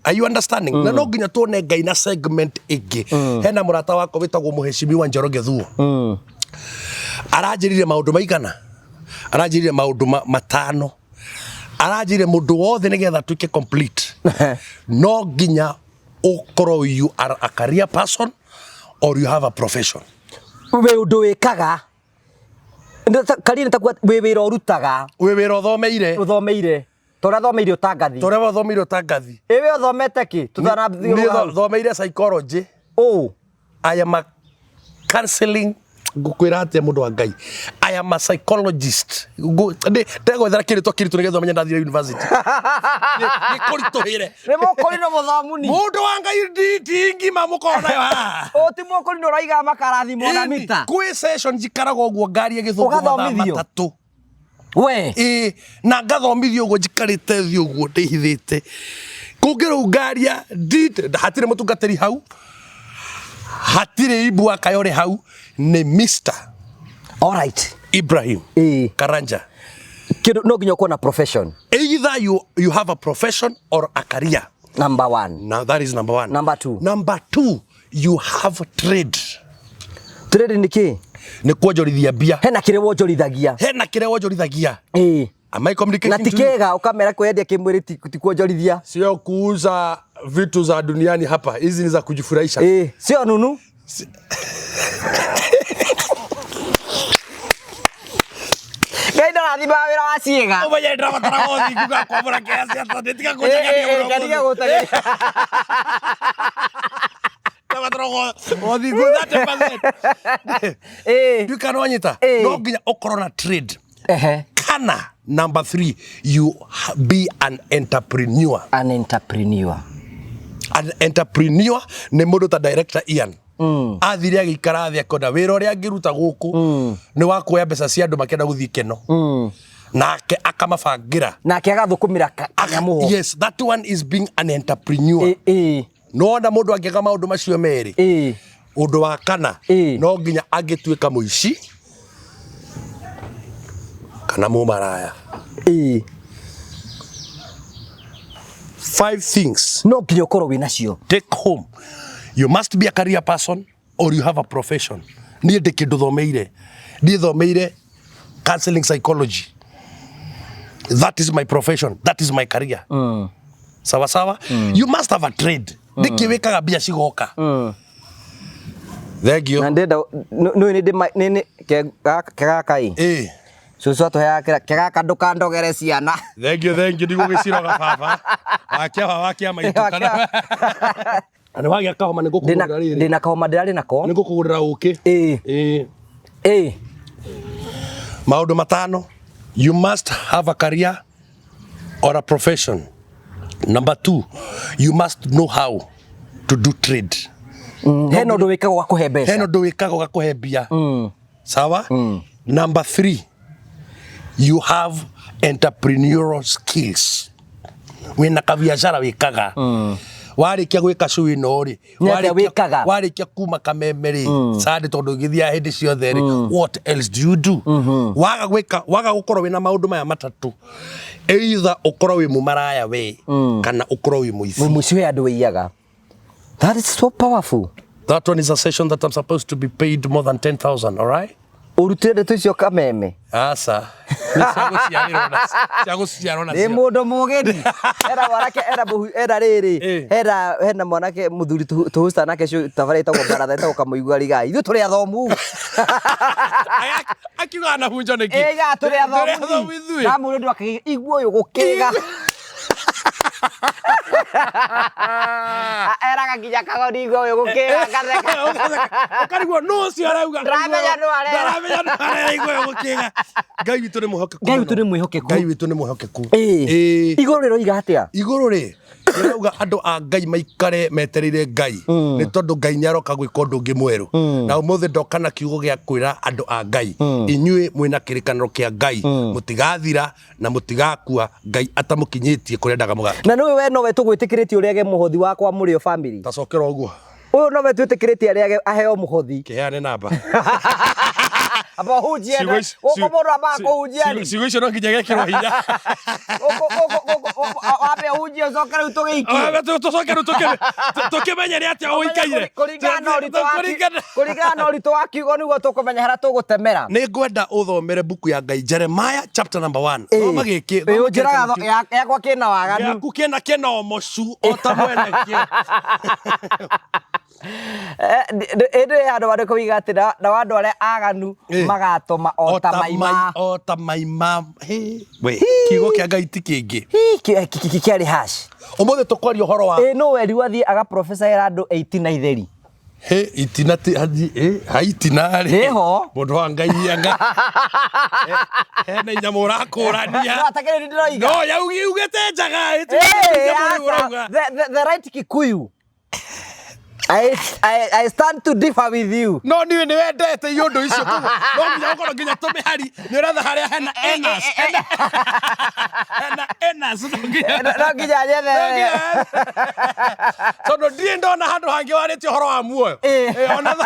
Are you understanding? Na no nginya tuone Ngai na segment ĩngĩ. Hena mũrata wakwa wĩtagwo Mũheshimiwa Njoroge Thuo. Aranjĩrire maũndũ maigana? Aranjĩrire maũndũ matano. Aranjĩrire mũndũ wothe nĩgetha atuĩke complete. No nginya ũkorwo you are a career person or you have a profession. Wĩ ũndũ wĩkaga karia nĩ takuga wĩ wĩra ũrutaga Wĩ wĩra ũthomeire. ũthomeire ta ũrĩa thomeire ũtangathi Ta ũrĩa wathomeire ũtangathi. Ĩ we ũthomete kĩ tũtanathiĩ Niĩ hau. thomeire psychology. Ũ I am a counseling ngukwira atia mundu wa Ngai I am a psychologist ndegwethera kĩrĩtwa kĩritũ nĩgetha ũmenye ndathire university nĩ kũritũhĩre nĩ mũkũrinũ mũthomuni mũndũ wa Ngai ti ngima mũkorwo nayo haha Ũ ti mũkũrinũ ũraiga makarathimwo na Ĩni, mita kwĩ session njikaraga ũguo ngaria gĩthũngũ mathaa Ũgathomithio? matatũ we ĩĩ na ngathomithio ũguo njikarĩte thĩ ũguo ndĩhithĩte kũngĩ rĩu ngaria hatirĩ mũtungatĩri hau hatirĩ Ibu Kayore hau nĩ Mr alright Ibrahim Ĩĩ. Karanja kĩndũ no nginya ũkorwo na profession either you have a profession or a career number one now that is number one Number two. number two you have trade trade nĩ kĩ nĩ kuonjorithia mbia hena kĩrĩa wonjorithagia hena kĩrĩa wonjorithagia ĩĩ am I na communicating ti to you? kĩega ũkamera kwĩendia kĩmwĩrĩ ti kuonjorithia sio kuuza vitu za duniani hapa hizi ni za kujifurahisha ĩĩ sio nunu ciĩga. Ũmenye ndĩrabatara gũthingu gakwamũra kĩrĩa cia tiga kũnjagania mũno. Ngatiga gũteng'eria. Ndĩrabatara gũthingu 30%. Ndiũĩ kana wanyita. No nginya ũkorwo na trade. Kana number 3, you be an entrepreneur. An entrepreneur. An entrepreneur nĩ mũndũ ta director Ian. Athire agĩikara thĩ akona wĩra ũrĩa angĩruta gũkũ nĩ wa kuoya mbeca cia andũ makĩenda gũthiĩ keno. Nake akamabangĩra. Nake agathũkũmĩra kanyamũ ho. Yes, that one is being an entrepreneur. Nĩwona mũndũ angĩka maũndũ macio merĩ. Ũndũ wa kana no nginya angĩtuĩka mũici kana mũmaraya. 5 things no nginya ũkorwo wĩ nacio. Take home. You must be a career person or you have a profession. Niĩ ndĩ kĩndũ thomeire. Niĩ thomeire counseling psychology. That is my profession. That is my career. Sawa sawa. You must have a trade. Nĩkĩ wĩkaga mbia cigoka? Thank you. Na ndĩrenda nĩ nĩ nĩ kegaka ĩ. Cũcũ atũheaga kegaka ndũkandogere ciana. Thank you, thank you. Ndigũgĩciroga baba. Wakia wakia maitũ kana. Na nĩ wagĩa kahoma nĩ ngũkũgũrĩra rĩrĩ. Ndĩna kahoma ndĩrarĩ nako. Nĩ ngũkũgũrĩra ũkĩ. Maũndũ matano. You must have a career or a profession. Number 2, you must know how to do trade. Hena ũndũ wĩkaga ũgakũhe mbeca. Hena ũndũ wĩkaga ũgakũhe mbia. Sawa? Number 3, you have entrepreneurial skills. Wĩna kabiacara wĩkaga. Warĩkia gwĩka show ĩno rĩ, warĩkia kuma kameme rĩ, Sunday tondũ ũgĩthiaga hĩndĩ ciothe rĩ, what else do you do? Waga gwĩka, waga gũkorwo wĩna maũndũ maya matatũ, either ũkorwo wĩ mũmaraya we, kana ũkorwo wĩ mũici. Wĩ mũici wĩ andũ wĩiyaga. That is so powerful. That one is a session that I'm supposed to be paid more than 10,000, all right? Ũrutire ndeto icio kameme. Aca. Cia gũciarwo nacio. Nĩ mũndũ mũgeni. Hena mwanake, hena mũhu, hena rĩrĩ. Hena, hena mwanake mũthuri tũhusta nake tabarĩra ĩtagwo baratha ĩtagwo Kamũigua Rigai. Ithuĩ tũrĩ athomu. Akiugaga na hunjo nĩkĩ? Ĩga tũrĩ athomu. Ithuĩ. Na mũndũ akĩgĩa igua ũyũ gũkĩga. Eraga nginya kagoni igua ũyũ gũkĩga gatheka. Ũkarigwo nũ ũcio arauga. Ndaramenya nũ arera. Ndaramenya nũ arera igua ũyũ gũkĩga. Ngai witũ nĩ mwĩhokeku. Ngai witũ nĩ mwĩhokeku. Ngai witũ nĩ mwĩhokeku. Igũrũ rĩroiga atĩa? Igũrũ rĩ, rĩrauga andũ a Ngai maikare metereire Ngai. Nĩ tondũ Ngai nĩ aroka gwĩka ũndũ ũngĩ mwerũ. Na ũmũthĩ ndoka na kiugo gĩa kwĩra andũ a Ngai. Inyuĩ mwĩna kĩrĩkanĩro kĩa Ngai. Mũtigathira na mũtigakua Ngai atamũkinyĩtie kũrĩa endaga mũgakinya. Na nĩũĩ we nowe tũgwĩtĩkĩrĩtie ũrĩage mũhothi wakwa Mũrĩo family. Tacokera ũguo. Ũyũ nowe twĩtĩkĩrĩtie arĩage aheo mũhothi. Kĩheane namba. Amba ũhunjie gũkũ mũndũ ambaga kũhunjia rĩ. Ciugo icio no nginya gekĩrwo hinya. Gũkũ wambe ũhunjie ũcoke rĩu tũgĩikie. Tũcoke rĩu tũkĩmenye nĩ atĩa ũikaire. Kũringana na ũritũ wa kiugo nĩguo tũkũmenya harĩa tũgũtemera. Nĩ ngwenda ũthomere mbuku ya Ngai Jeremiah chapter number 1. Thoma gĩkĩ. Ũnjĩraga yakwa kĩna waganu. Gĩaku kĩna ũmocu o ta mwene kĩo. Ĩndĩ handũ handĩko wiga atĩ nao andũ arĩa aganu magatoma o ta maima. O ta maima. We, kiugo kĩa Ngai ti kĩngĩ. Kĩarĩ hash. Ũmũthĩ tũkwaria ũhoro wa no weri wathiĩ agaprofesaĩra andũ 18 itheri. He itina ti haji ha itina rĩ. Ĩho. Mũndũ wa Ngai anga. Hena nyamũ ũrakũrania. No atakĩrĩ nĩ ndĩroiga. No yaugĩte njaga. The right Kikuyu. I stand to differ with you. No niĩ nĩ wendete iũndũ icio koguo no nginya ũkorwo nginya tũmĩhari nĩ ũretha harĩa hena enas. Hena enas no nginya. No nginya nyethe. Tondũ ndirĩ ndona handũ hangĩ warĩtie ũhoro wa muoyo. Ona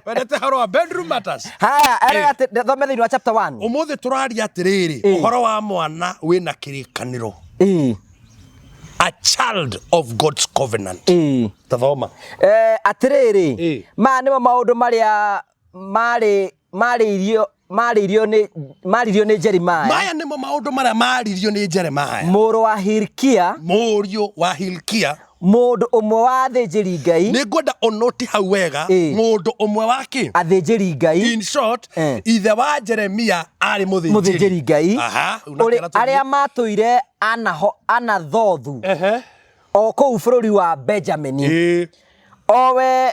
wendete ũhoro wa bedroom matters. Haya, erega atĩ thome thĩinĩ wa chapter 1. Ũmũthĩ tũraria atĩrĩrĩ ũhoro wa mwana wĩna kĩrĩkanĩro. A child of God's covenant. Tathoma. Atĩrĩrĩ, maya nĩmo maũndũ marĩa marĩ marĩirio marĩirio nĩ maririo nĩ Jeremiah Maya nĩmo maũndũ marĩa maririo nĩ Jeremiah mũrũ wa Hilkia mũriũ wa Hilkia. Mũndũ ũmwe wa athĩnjĩri Ngai. Nĩ ngwenda ũnoti hau wega. Mũndũ ũmwe wa kĩ? Athĩnjĩri Ngai. In short, ithe wa Jeremia arĩ mũthĩnjĩri mũthĩnjĩri Ngai. Aha, rĩu ũrĩ nakĩra tũthiĩ. Arĩa matũire Anathothu o kũu bũrũri wa Benjamini, owe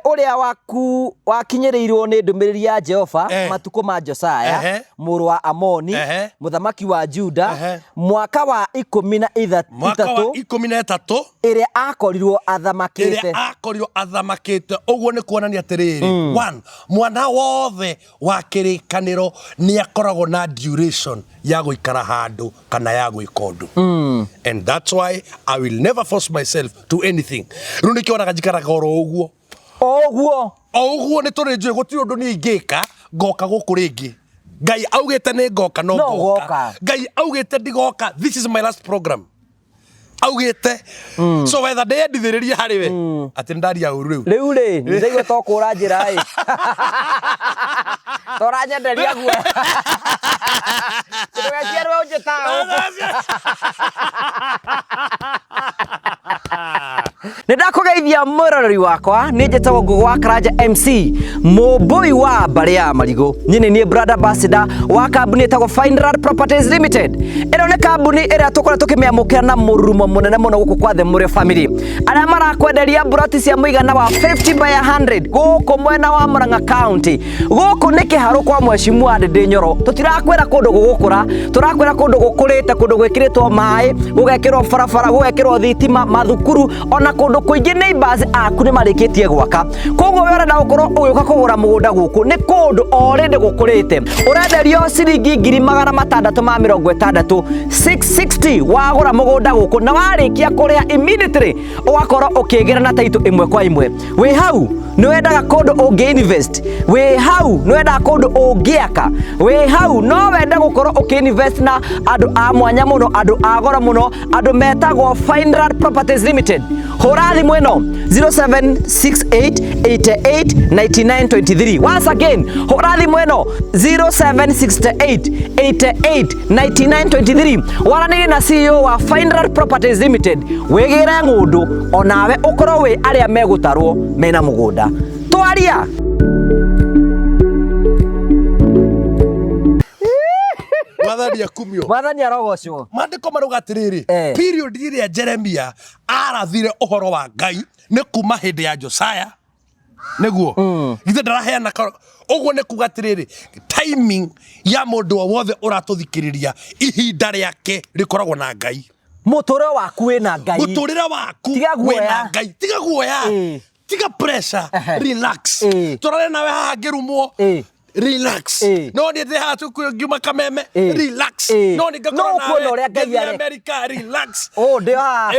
ũrĩa waku wakinyĩrĩirwo nĩ ndũmĩrĩri ya Jehova matukũ ma Josaya mũrũ wa Amoni mũthamaki wa Juda mwaka wa 13 Mwaka wa 13 ĩrĩa akorirwo athamakĩte. Ĩrĩa akorirwo athamakĩte. Ũguo nĩ kuonania atĩrĩrĩ, one, mwana wothe wa kĩrĩkanĩro nĩ akoragwo na duration ya gũikara handũ kana ya gwĩka ũndũ, and that's why I will never force myself to anything. Rĩu nĩkĩo onaga njikaraga oro ũguo. O ũguo. O ũguo nĩ tũrĩ njũĩ gũtirĩ ũndũ niĩ ingĩka ngoka gũkũ rĩngĩ. Ngai augĩte nĩ ngoka no No ngoka. ũgoka. Ngai augĩte ndigoka, this is my last program augĩte, so wetha ndĩyendithĩrĩrie harĩ we atĩ nĩ ndaria ũru rĩu. Rĩu rĩ, nĩndaigua to kũra njĩra ĩ toranyenderia guoya ndũgaciarwo ũnjĩtaga gũkũ. Nĩ ndakũgeithia mwĩroreri wakwa, nĩ njĩtagwo Ngũgũ wa Karanja MC, mũmbũi wa mbarĩ ya marigũ. Niĩ nĩ niĩ brand ambassador wa kambuni ĩtagwo Fineland Properties Limited. Ĩno nĩ kambuni ĩrĩa tũkoretwo tũkĩmĩamũkĩra na mũrurumo mũnene mũno gũkũ kwa The Mũrĩo Family, arĩa marakwenderia mburoti cia mũigana wa 50 by 100 gũkũ mwena wa Murang'a County. Gũkũ nĩ kĩharũ kwa Mheshimiwa Ndindi Nyoro. Tũtirakwĩra kũndũ gũgũkũra, tũrakwĩra kũndũ gũkũrĩte, kũndũ gwĩkĩrĩtwo maĩ, gũgekĩrwo barabara, gũgekĩrwo thitima, mathukuru, ona kũndũ kũingĩ neighbors aku nĩ marĩkĩtie gwaka. Koguo we ũrenda gũkorwo ũgĩũka kũgũra mũgũnda gũkũ, nĩ kũndũ already gũkũrĩte. Ũrenderio ciringi 660,000, 660, wagũra mũgũnda gũkũ, na warĩkia kũrĩha immediately ũgakorwo ũkĩgĩra na taitũ ĩmwe kwa ĩmwe. Wĩ hau nĩ wendaga kũndũ ũngĩ invest, wĩ hau nĩ wendaga kũndũ ũngĩaka, wĩ hau no wende gũkorwo ũkĩ invest na andũ a mwanya mũno, andũ a goro mũno, andũ metagwo Fineland Properties Limited. Hũra thimũ ĩno 0768889923. Once again, hũra thimũ ĩno 0768889923, waranĩrie na CEO wa Fineland Properties Limited, wĩgĩre ng'ũndũ onawe ũkorwo wĩ arĩa megũtarwo mena mũgũnda. Twaria. Mwathani akumio. Mwathani arogocwo. Maandĩko marauga atĩrĩrĩ, period ĩrĩa Jeremia arathire ũhoro wa Ngai nĩ kuma hĩndĩ ya Josaya nĩguo githĩ ndaraheana ũguo nĩ kuga atĩrĩrĩ, timing ya mũndũ o wothe ũratũthikĩrĩria, ihinda rĩake rĩkoragwo na Ngai. Mũtũrĩre waku wĩna Ngai. Mũtũrĩre waku Tiga guoya. Wĩna Ngai, tiga guoya, tiga pressure, relax. Tũrare nawe haha ngĩrumwo, relax. No niĩ ndĩ haha tukuyu ngiuma kameme, relax. No nĩ ngakorwo No ũkuona nawe ũrĩa Ngai ngĩthiĩ areka. America, relax. Ũũ ndĩ haha.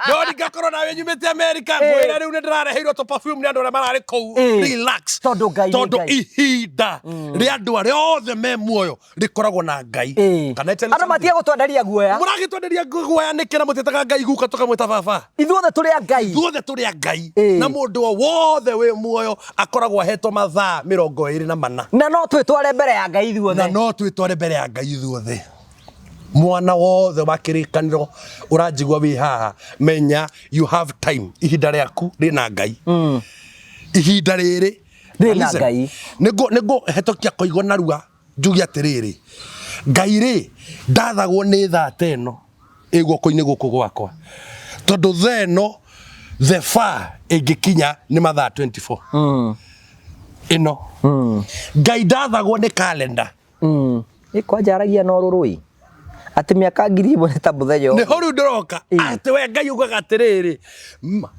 No nĩ ngakorwo nawe nyumĩte America, ngwĩra rĩu nĩ ndĩrareheirwo tũ perfume nĩ andũ arĩa mararĩ kũu, relax. Tondũ Ngai nĩ Tondũ Ngai. Ihinda rĩa andũ arĩa othe me muoyo rĩkoragwo na Ngai. Can I tell you Andũ something? matige gũtwenderia guoya. Mũragĩtwenderia guoya nĩkĩ na mũtĩtaga Ngai guka tũkamwĩta baba? Ithuothe tũrĩ a Ngai. Ithuothe tũrĩ a Ngai, na mũndũ o wothe wĩ muoyo akoragwo ahetwo mathaa 24. Na no twĩtware mbere ya Ngai Na ithuothe. No twĩtware mbere ya Ngai ithuothe. Mwana wothe wa kĩrĩkanĩro ũranjigua wĩ haha, menya you have time, ihinda rĩaku rĩna Ngai, ihinda rĩrĩ Rĩna Listen, Ngai. Nĩngũ hetũkia koigo narua njuge atĩrĩrĩ, Ngai rĩ ndathagwo nĩ thaa ta ĩno ĩ guoko-inĩ gũkũ gwakwa, tondũ thaa ĩno the far ĩngĩkinya nĩ mathaa 24 ĩno. Ngai ndathagwo nĩ kalenda. Ĩ kwanja aragia na ũrũrũ ĩ atĩ mĩaka 1000 nĩ ta mũthenya ũmwe. Nĩho rĩu ndĩroka atĩ we Ngai ugaga atĩrĩrĩ,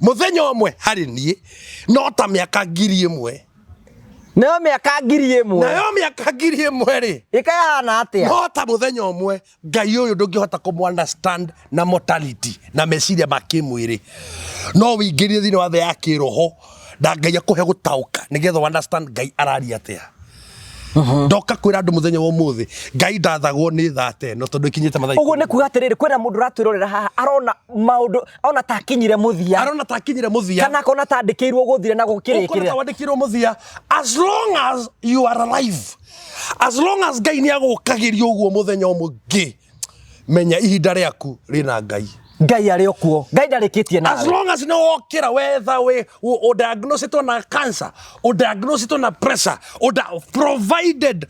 mũthenya ũmwe harĩ niĩ no ta mĩaka 1000. Nayo mĩaka 1000. Nayo mĩaka 1000 rĩ ĩkayahana atĩa? No ta mũthenya ũmwe. Ngai ũyũ ndũngĩhota kũmũ understand na mortality na meciria ma kĩmwĩrĩ, no wĩingĩrie thĩinĩ wa thĩ ya kĩroho na Ngai akũhe gũtaũka nĩgetha understand Ngai araria atĩa. Ndoka kwĩra andũ mũthenya wa ũmũthĩ, Ngai ndathagwo nĩ thaa ta ĩno tondũ ĩkinyĩte mathaa Ũguo ikũmi. nĩ kuga atĩrĩrĩ, kwĩna mũndũ ũratwĩrorera haha arona maũndũ, ona ta akinyire mũthia. Arona ta akinyire mũthia. Kana akona ta andĩkĩirwo gũthira na Ũkona gũkĩrĩkĩrĩra. ta wandĩkĩirwo mũthia. As long as you are alive, as long as Ngai nĩ agũkagĩria ũguo mũthenya ũmwe ũngĩ, menya ihinda rĩaku rĩna Ngai. Ngai arĩ o kuo. Ngai ndarĩkĩtie As nawe. long as nĩ wokĩra wetha wĩ ũdiagnosĩtwo na cancer, ũdiagnosĩtwo na pressure, ũda provided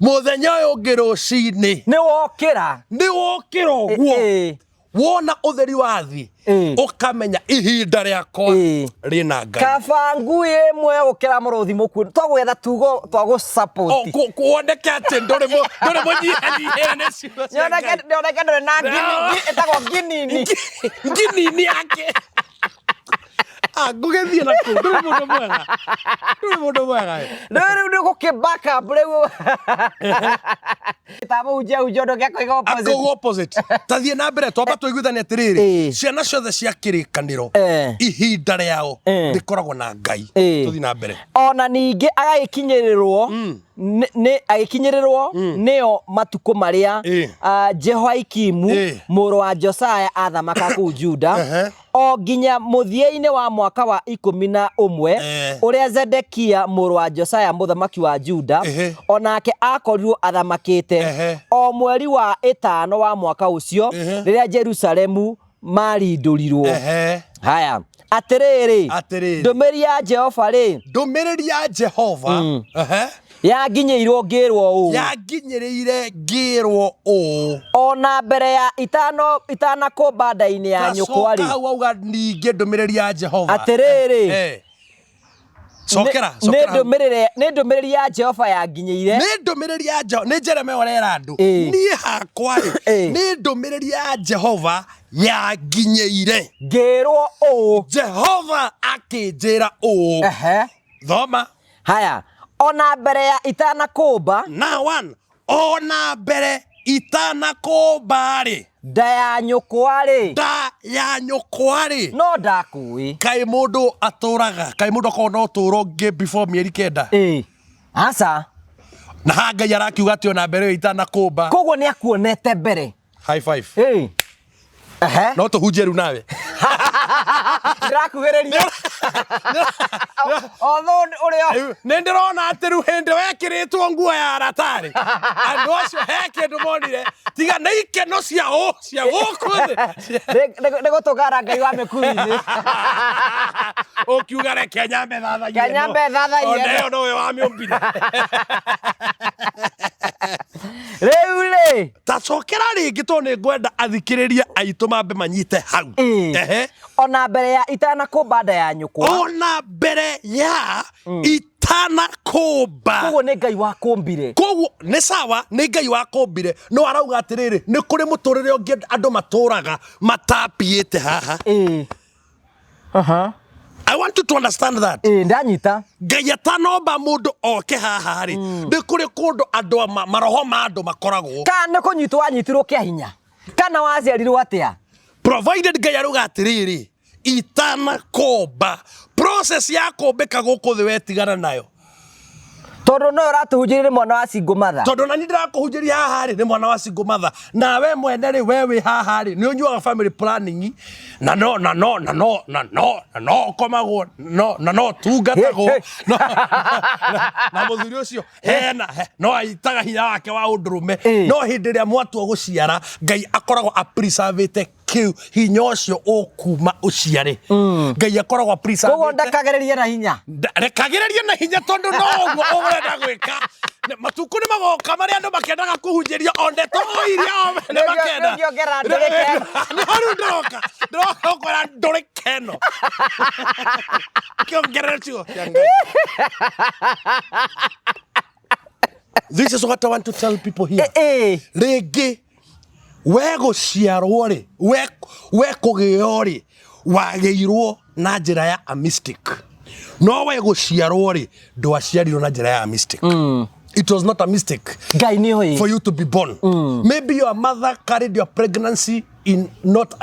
mũthenya ũyũ ũngĩ rũcinĩ Nĩ wokĩra. nĩ wokĩra ũguo Ĩ, wona ũtheri wa thĩ Ĩ. ũkamenya ihinda rĩakwa Ĩ. rĩna Ngai. Kaba ngui ĩmwe gũkĩra mũrũthi mũkuũ. Twagwetha tugo twa O, gũ-support. Kuoneke atĩ ndũrĩ ndũrĩ mũnyihanyihĩre nĩ ciugo cia Nyoneke Ngai. nyoneke ndũrĩ na ngini, No. ĩtagwo nginini. Nginini yake. Ah, ngũgĩthiĩ na kũu ndũrĩ mũndũ mwega, ndũrĩ mũndũ mwega we. Rĩu rĩu nĩ gũkĩ back up rĩu. Ta mũhunjia hunjia ũndũ ũngĩ akoiga opposite. Akauga opposite. Tathiĩ na mbere twamba tũiguithanie atĩrĩrĩ, Ĩĩ. ciana ciothe cia kĩrĩkanĩro ihinda rĩao rĩkoragwo na Ngai. Tũthiĩ na mbere. Ona ningĩ agagĩkinyĩrĩrwo agĩkinyĩrĩrwo nĩo matukũ marĩa Jehoiakimu mũrũ wa Josia athamaka kũu Juda, o nginya mũthia-inĩ wa mwaka wa 11 ũrĩa Zedekia mũrũ wa Josia mũthamaki wa Juda o nake akorirwo athamakĩte, o mweri wa 5 wa mwaka ũcio, rĩrĩa Jerusalemu marindũrirwo. Haya, atĩrĩrĩ, Atĩrĩrĩ. ndũmĩrĩri ya Jehova rĩ, Ndũmĩrĩri ya Jehova yanginyĩirwo ngĩrwo ũũ, yanginyĩrĩire ngĩrwo ũũ, o na mbere ya itanakũmba nda-inĩ ya nyũkwa Tacoka rĩ, hau auga ningĩ ndũmĩrĩri ya Jehova. Atĩrĩrĩ. Cokera, nĩ cokera hau. nĩ ndũmĩrĩri ya Jehova yanginyĩire. Nĩ ndũmĩrĩri ya Jehova, nĩ Jeremia ũrera andũ, niĩ hakwa rĩ, nĩ ndũmĩrĩri ya Jehova yanginyĩire ngĩrwo ũũ, Jehova akĩnjĩra ũũ. Thoma. Haya, ona mbere ya itanakũmba Na one, ona mbere itanakũmba rĩ, nda ya nyũkwa rĩ, nda ya nyũkwa rĩ, no ndakũĩ. Kaĩ mũndũ atũraga, kaĩ mũndũ akoragwo na ũtũũro ũngĩ before mĩeri 9? Aca. Na haha Ngai arakiuga atĩ ona mbere ĩyo itanakũmba. Koguo nĩ akuonete mbere. High five. Ehe. No tũhunjie rĩu nawe. Ndĩrakuhĩrĩria. Although ũrĩa Nĩ ndĩrona atĩ rĩu hĩndĩ wekĩrĩtwo nguo ya aratarĩ, andũ acio he kĩndũ monire, tiga nĩ ikeno cia ũ cia gũkũ thĩ. Nĩ gũtũngana Ngai wa mĩkuru-inĩ. Ũkiuga reke nyambe thathaiye Reke nyambe thathaiye. Ona ĩyo nowe wamĩũmbire. Rĩu rĩ, Tacokera rĩngĩ tondũ nĩ ngwenda athikĩrĩria aitũ mambe manyite hau. Ona mbere ya itanakũmba nda ya nyũkwa. Ona mbere ya itanakũmba. Koguo nĩ Ngai wakũmbire. Koguo nĩ sawa, nĩ Ngai wakũmbire, no arauga atĩrĩrĩ, nĩ kũrĩ mũtũrĩre ũngĩ andũ matũraga matapiĩte haha. I want you to understand that. Ndanyita. Ngai atanomba mũndũ oke haha rĩ, nĩ kũrĩ kũndũ andũ maroho ma andũ makoragwo. Kana nĩ kũnyitwo wanyitirwo kĩa hinya, kana waciarirwo atĩa? Provided Ngai arauga atĩrĩrĩ, itanakomba, process ya kũmbĩka gũkũ thĩ wetigana nayo. Tondũ no ũratũhunjĩria nĩ mwana wa single mother. Tondũ nani ndĩrakũhunjĩria haha rĩ, nĩ mwana wa single mother. Nawe mwene rĩ, we wĩ haha rĩ, nĩ ũnyuaga family planning, na no, na no, na no, na no, na no ũkomagwo, no, na no ũtungatagwo. No, na mũthuri ũcio hena, no aitaga hinya wake wa ũndũrũme. No hĩndĩ ĩrĩa mwatua gũciara, Ngai akoragwo apreservĩte kĩu hinya ũcio ũkuma ũciare. Ngai akoragwo apreservĩte. Koguo ndakagĩrĩrie na hinya. Rekagĩrĩrie na hinya tondũ no ũguo ũrenda gwĩka. Matukũ nĩ magoka marĩa andũ makendaga kũhunjĩrio o ndeto o iria o nĩ makenda. Nĩngĩ ongera ndũrĩke. Nĩho rĩu ndĩroka. Ndĩroka gũkwĩra ndũrĩke ĩno. Kĩongerere ciugo cia Ngai. This is what I want to tell people here. Rĩngĩ we gũciarwo rĩ, we kũgĩo rĩ, wagĩirwo na njĩra ya a mistake. No we gũciarwo rĩ, ndwaciarirwo na njĩra ya a mistake. It was not a mistake Ngai nĩ oĩ. for you to be born. Maybe your mother carried your pregnancy in not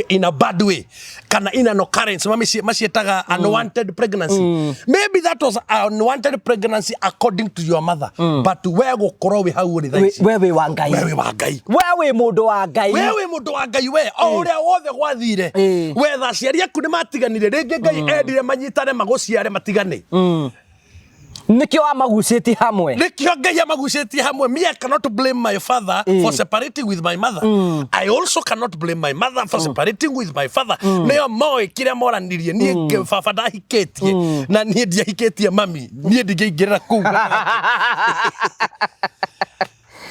in a bad way kana in an occurrence maciĩtaga unwanted pregnancy. Maybe that was unwanted pregnancy according to your mother, but we gũkorwo wĩ hau ũrĩ thaa ici, We wĩ wa Ngai. We wĩ wa Ngai. We wĩ mũndũ wa Ngai. We wĩ mũndũ wa Ngai. We o ũrĩa wothe gwathire, wetha aciari aku nĩ matiganire rĩngĩ, Ngai endire manyitane magũciare matigane. Nĩkĩo amagucĩtie hamwe. Nĩkĩo Ngai amagucĩtie hamwe. Me, I cannot blame my father for separating with my mother. I also cannot blame my mother for separating with my father. Nĩo moĩ kĩrĩa moranirie. Niĩ baba ndahikĩtie na niĩ ndiahikĩtie mami, niĩ ndingĩingĩrĩra kũu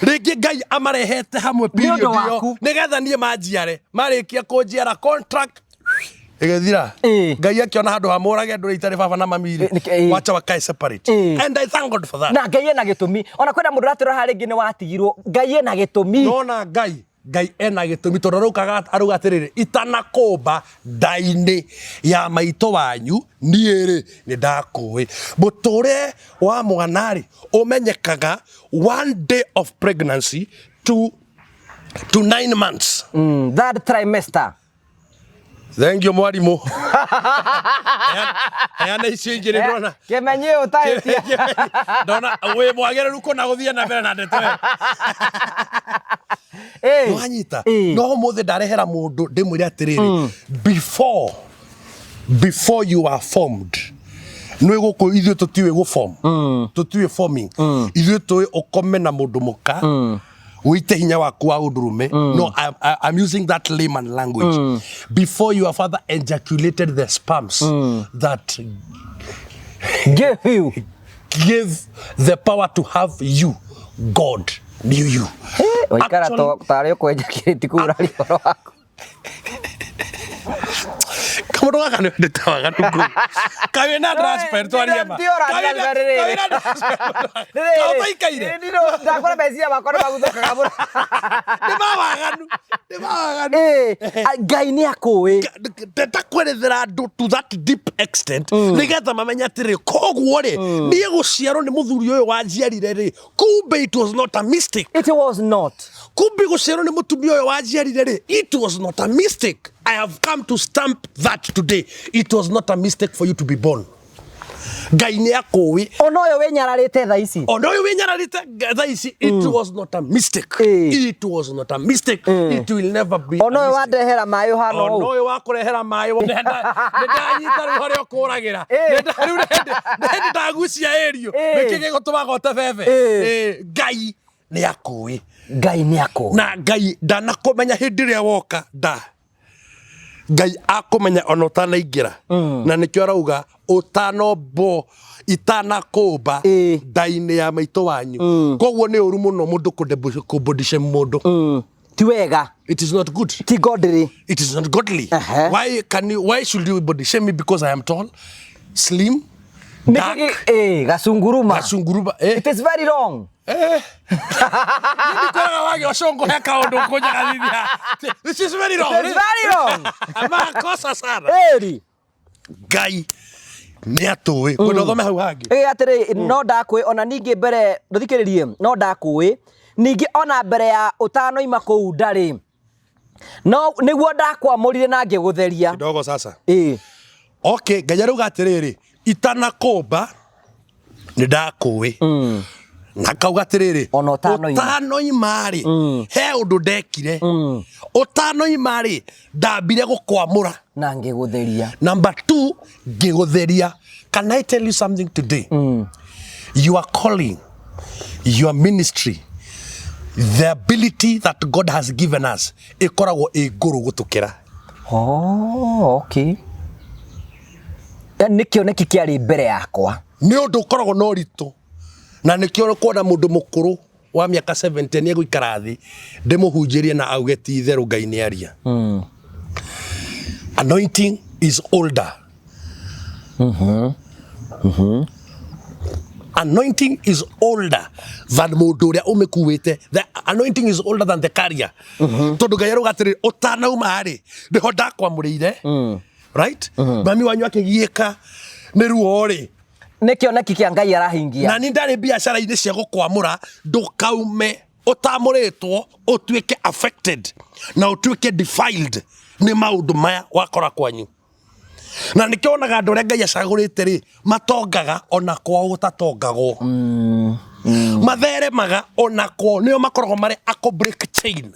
rĩngĩ. Ngai amarehete hamwe period ũndũ ĩyo waku. Nĩgetha niĩ manjiare. Marĩkia kũnjiara, contract ĩgĩthira. Ngai akĩona handũ ha mũrage andũ itarĩ baba na mami rĩ, wacha wakae separate. And I thank God for that. Na Ngai ena gĩtũmi. Ona kwĩna mũndũ ũratwĩra harĩa rĩngĩ nĩ watigirwo, Ngai ena gĩtũmi. Nona Ngai ena gĩtũmi, tondũ arauga arauga atĩrĩrĩ, itanakũmba nda-inĩ ya maitũ wanyu niĩ rĩ nĩ ndakũĩ. Mũtũrĩre wa mwana rĩ ũmenyekaga one day of pregnancy to 9 months. Third trimester. Thank you, mwarimũ. Heana icio ingĩ nĩ ndona. Kĩmenyi ũtahĩtia. Ndona wĩ mwagĩrĩru kũna gũthiĩ na mbere na ndeto ĩyo. Nĩwanyita? No ũmũthĩ ndarehera mũndũ ndĩmwĩre atĩrĩrĩ, before you are formed, nĩ gũkũ ithuĩ tũtiũĩ gũ-form, tũtiũĩ forming. Ithuĩ tũĩ ũkome na mũndũ mũka wĩite hinya waku wa ũndũrũme. No, I'm using that layman language. Before your father ejaculated the sperms that Give you give the power to have you, God knew you. Waikara tarĩ ũkwenja kĩrĩti kũu ũraria ũhoro waku. Kamundu gaka nĩ wendete waganu ngũ kawĩ na transfer twarie ma. Ti ora transfer rĩrĩ. Kawĩ na transfer kaũtaikaire. Ndakora meciria makwa nĩ maguthũkaga mũno. Nĩ ma waganu, nĩ ma waganu. Ngai nĩ akũĩ. Ndenda kwerethera andũ to that deep extent nĩgetha mamenye atĩrĩ, koguo rĩ, niĩ gũciarwo nĩ mũthuri ũyũ wanjiarire rĩ, kumbe it was not a mistake. It was not. Kumbe gũciarwo nĩ mũtumia ũyũ wanjiarire rĩ, it was not a mistake. I have come to stamp that today. It was not a mistake for you to be born. Ngai nĩ akũĩ. Ona ũyũ wĩnyararĩte thaa ici. Ona ũyũ wĩnyararĩte thaa ici, it was not a mistake. It was not a mistake. It will never be Ona a ũyũ mistake. Wandehera maĩ ũhana Ona ũũ. ũyũ wakũrehera maĩ, nĩ ndanyita rĩu harĩa ũkũragĩra. Rĩu nĩ hĩndĩ ndagucia ĩrio. Nĩkĩ gĩgũtũmaga ũte bebe? Ngai nĩ akũĩ. Ngai nĩ akũĩ. Na Ngai ndanakũmenya hĩndĩ ĩrĩa woka nda. Ngai akũmenya ona ũtanaingĩra, na nĩkĩo arauga ũtanombwo, itanakũmba nda-inĩ ya maitũ wanyu. Koguo nĩ ũru mũno mũndũ kũ-body shame mũndũ. Ti wega. It is not good. Ti godly. It is not godly. Why should you body shame me because I am tall, slim, dark, Gacunguruma. Gacunguruma, eh? It is very wrong. Ndikwĩraga wagĩa ũcũngũ he kaũndũ ũkũnjagathithia. This is very wrong. It is very wrong. Makosa sana. Ĩri. Ngai nĩ atũĩ. Kwenda ũthome hau hangĩ. Ĩ atĩrĩ, no ndakũĩ ona ningĩ mbere ndũthikĩrĩrie, no ndakũĩ ningĩ ona mbere ya ũtanoima kũu ndarĩ no nĩguo ndakwamũrire na ngĩgũtheria. Kidogo sasa. Okay, Ngai arauga atĩrĩrĩ, itanakũmba nĩ ndakũĩ, na kauga atĩrĩrĩ, Ona ũtanoima. Ũtanoima rĩ, he ũndũ ndekire. Ũtanoima rĩ, ndambire gũkwamũra. Na ngĩgũtheria. Number two, ngĩgũtheria. Can I tell you something today? Your calling, your ministry, the ability that God has given us ĩkoragwo ĩ ngũrũ gũtũkĩra. Oh, okay. Yaani nĩ kĩoneki kĩarĩ mbere yakwa. Nĩ ũndũ ũkoragwo na ũritũ, na nĩkĩo kuona mũndũ mũkũrũ wa mĩaka 70 nĩ egũikara thĩ ndĩmũhunjĩrie na auge ti itherũ Ngai nĩ aria. Anointing is older. Anointing is older than mũndũ ũrĩa ũmĩkuĩte. The anointing is older than the carrier, tondũ Ngai arauga atĩrĩ, ũtanauma rĩ, nĩho ndakwamũrĩire, right? Mami wanyu akĩgiĩka nĩ ruo rĩ, Nĩ kĩoneki kĩa Ngai arahingia. Na ni ndarĩ biacara-inĩ cia gũkwamũra ndũkaume. Ũtamũrĩtwo ũtuĩke affected na ũtuĩke defiled nĩ maũndũ maya wakora kwanyu. Na nĩkĩo wonaga andũ arĩa Ngai acagũrĩte rĩ, matongaga ona kwao gũtatongagwo. Matheremaga ona kwao, nĩo makoragwo marĩ a kũ break chain.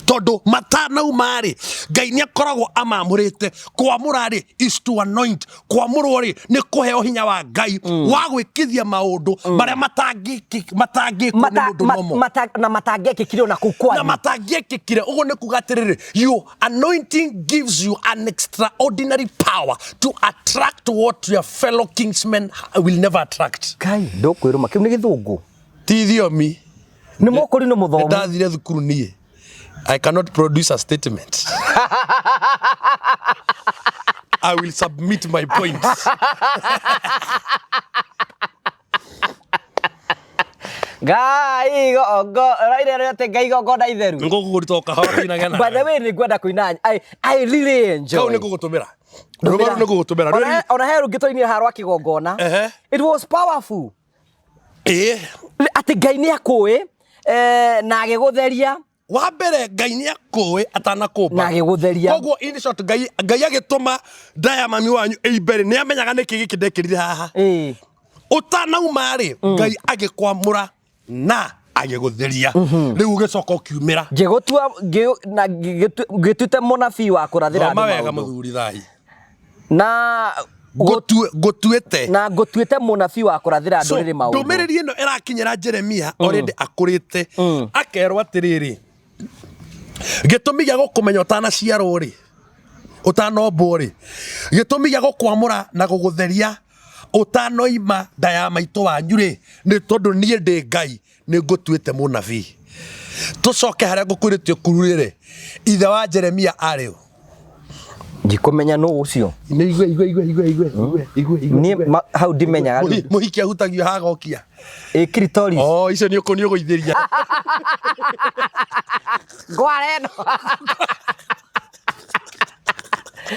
Tondũ matanauma rĩ, Ngai nĩ akoragwo amamũrĩte. Kwamũra rĩ is to anoint. Kwamũrwo rĩ nĩ kũheo hinya wa Ngai wa gwĩkithia maũndũ marĩa matangĩkwo nĩ mũndũ normal. Na matangĩekĩkire ona kũu Na kwanyu. Matangĩekĩkire. Ũguo nĩ kuga atĩrĩrĩ, your anointing gives you an extraordinary power to attract what your fellow kinsmen will never attract. Ngai, ndũkwĩrũma, kĩu nĩ gĩthũngũ. Ti thiomi. Nĩ mũkũri nĩ mũthomu. Ndathire thukuru niĩ. I cannot produce a statement. I will submit my points. Ngai gongo raire rĩte Ngai gongona itheru. Ngũkũrita kahora tuinage By the way, nĩ ngwenda kũina. I really enjoy. Kau nĩ ngũgũtũmĩra. Rwĩmbo rũu nĩ ngũgũtũmĩra. Ona he rũngĩ twainire haha rwa kĩgongona. It was powerful. Atĩ Ngai nĩ akũĩ na agĩgũtheria. Wa mbere Ngai nĩ akũĩ atanakũmba. Na agĩgũtheria. Koguo in short Ngai agĩtũma nda ya mami wanyu ĩimbe rĩ, nĩ amenyaga nĩkĩ gĩkĩ ndekĩrire haha. Ũtanauma rĩ, Ngai agĩkwamũra na agĩgũtheria. Rĩu ũgĩcoka ũkiumĩra. Ngĩgũtua na ngĩtuĩte mũnabii wa kũrathĩra Thoma andũ wega maũndũ. Mũthuri thahi. Na Ngũtuĩte. Na ngũtuĩte mũnabii wa kũrathĩra So, ndũrĩrĩ maũndũ. Ndũmĩrĩri ĩno ĩrakinyĩra Jeremia already akũrĩte, akerwo atĩrĩrĩ, gĩtũmi gĩa gũkũmenya ũtanaciarwo rĩ, ũtanombwo rĩ, gĩtũmi gĩa gũkwamũra na gũgũtheria ũtanoima nda ya maitũ wanyu rĩ, nĩ tondũ niĩ ndĩ Ngai, nĩ ngũtuĩte mũnabii. Tũcoke harĩa ngũkwĩrĩte ũkururĩre, ithe wa Jeremia arĩ ũ? Ndikũmenya nũ ũcio. Nĩ igwe igwe igwe igwe igwe igwe igwe igwe. Niĩ hau ndimenyaga. Mũhiki ahutagio hagokia. Ĩ clitoris. Oh, icio nĩ ũkũ nĩ ũgũithĩria. Ngware ĩno.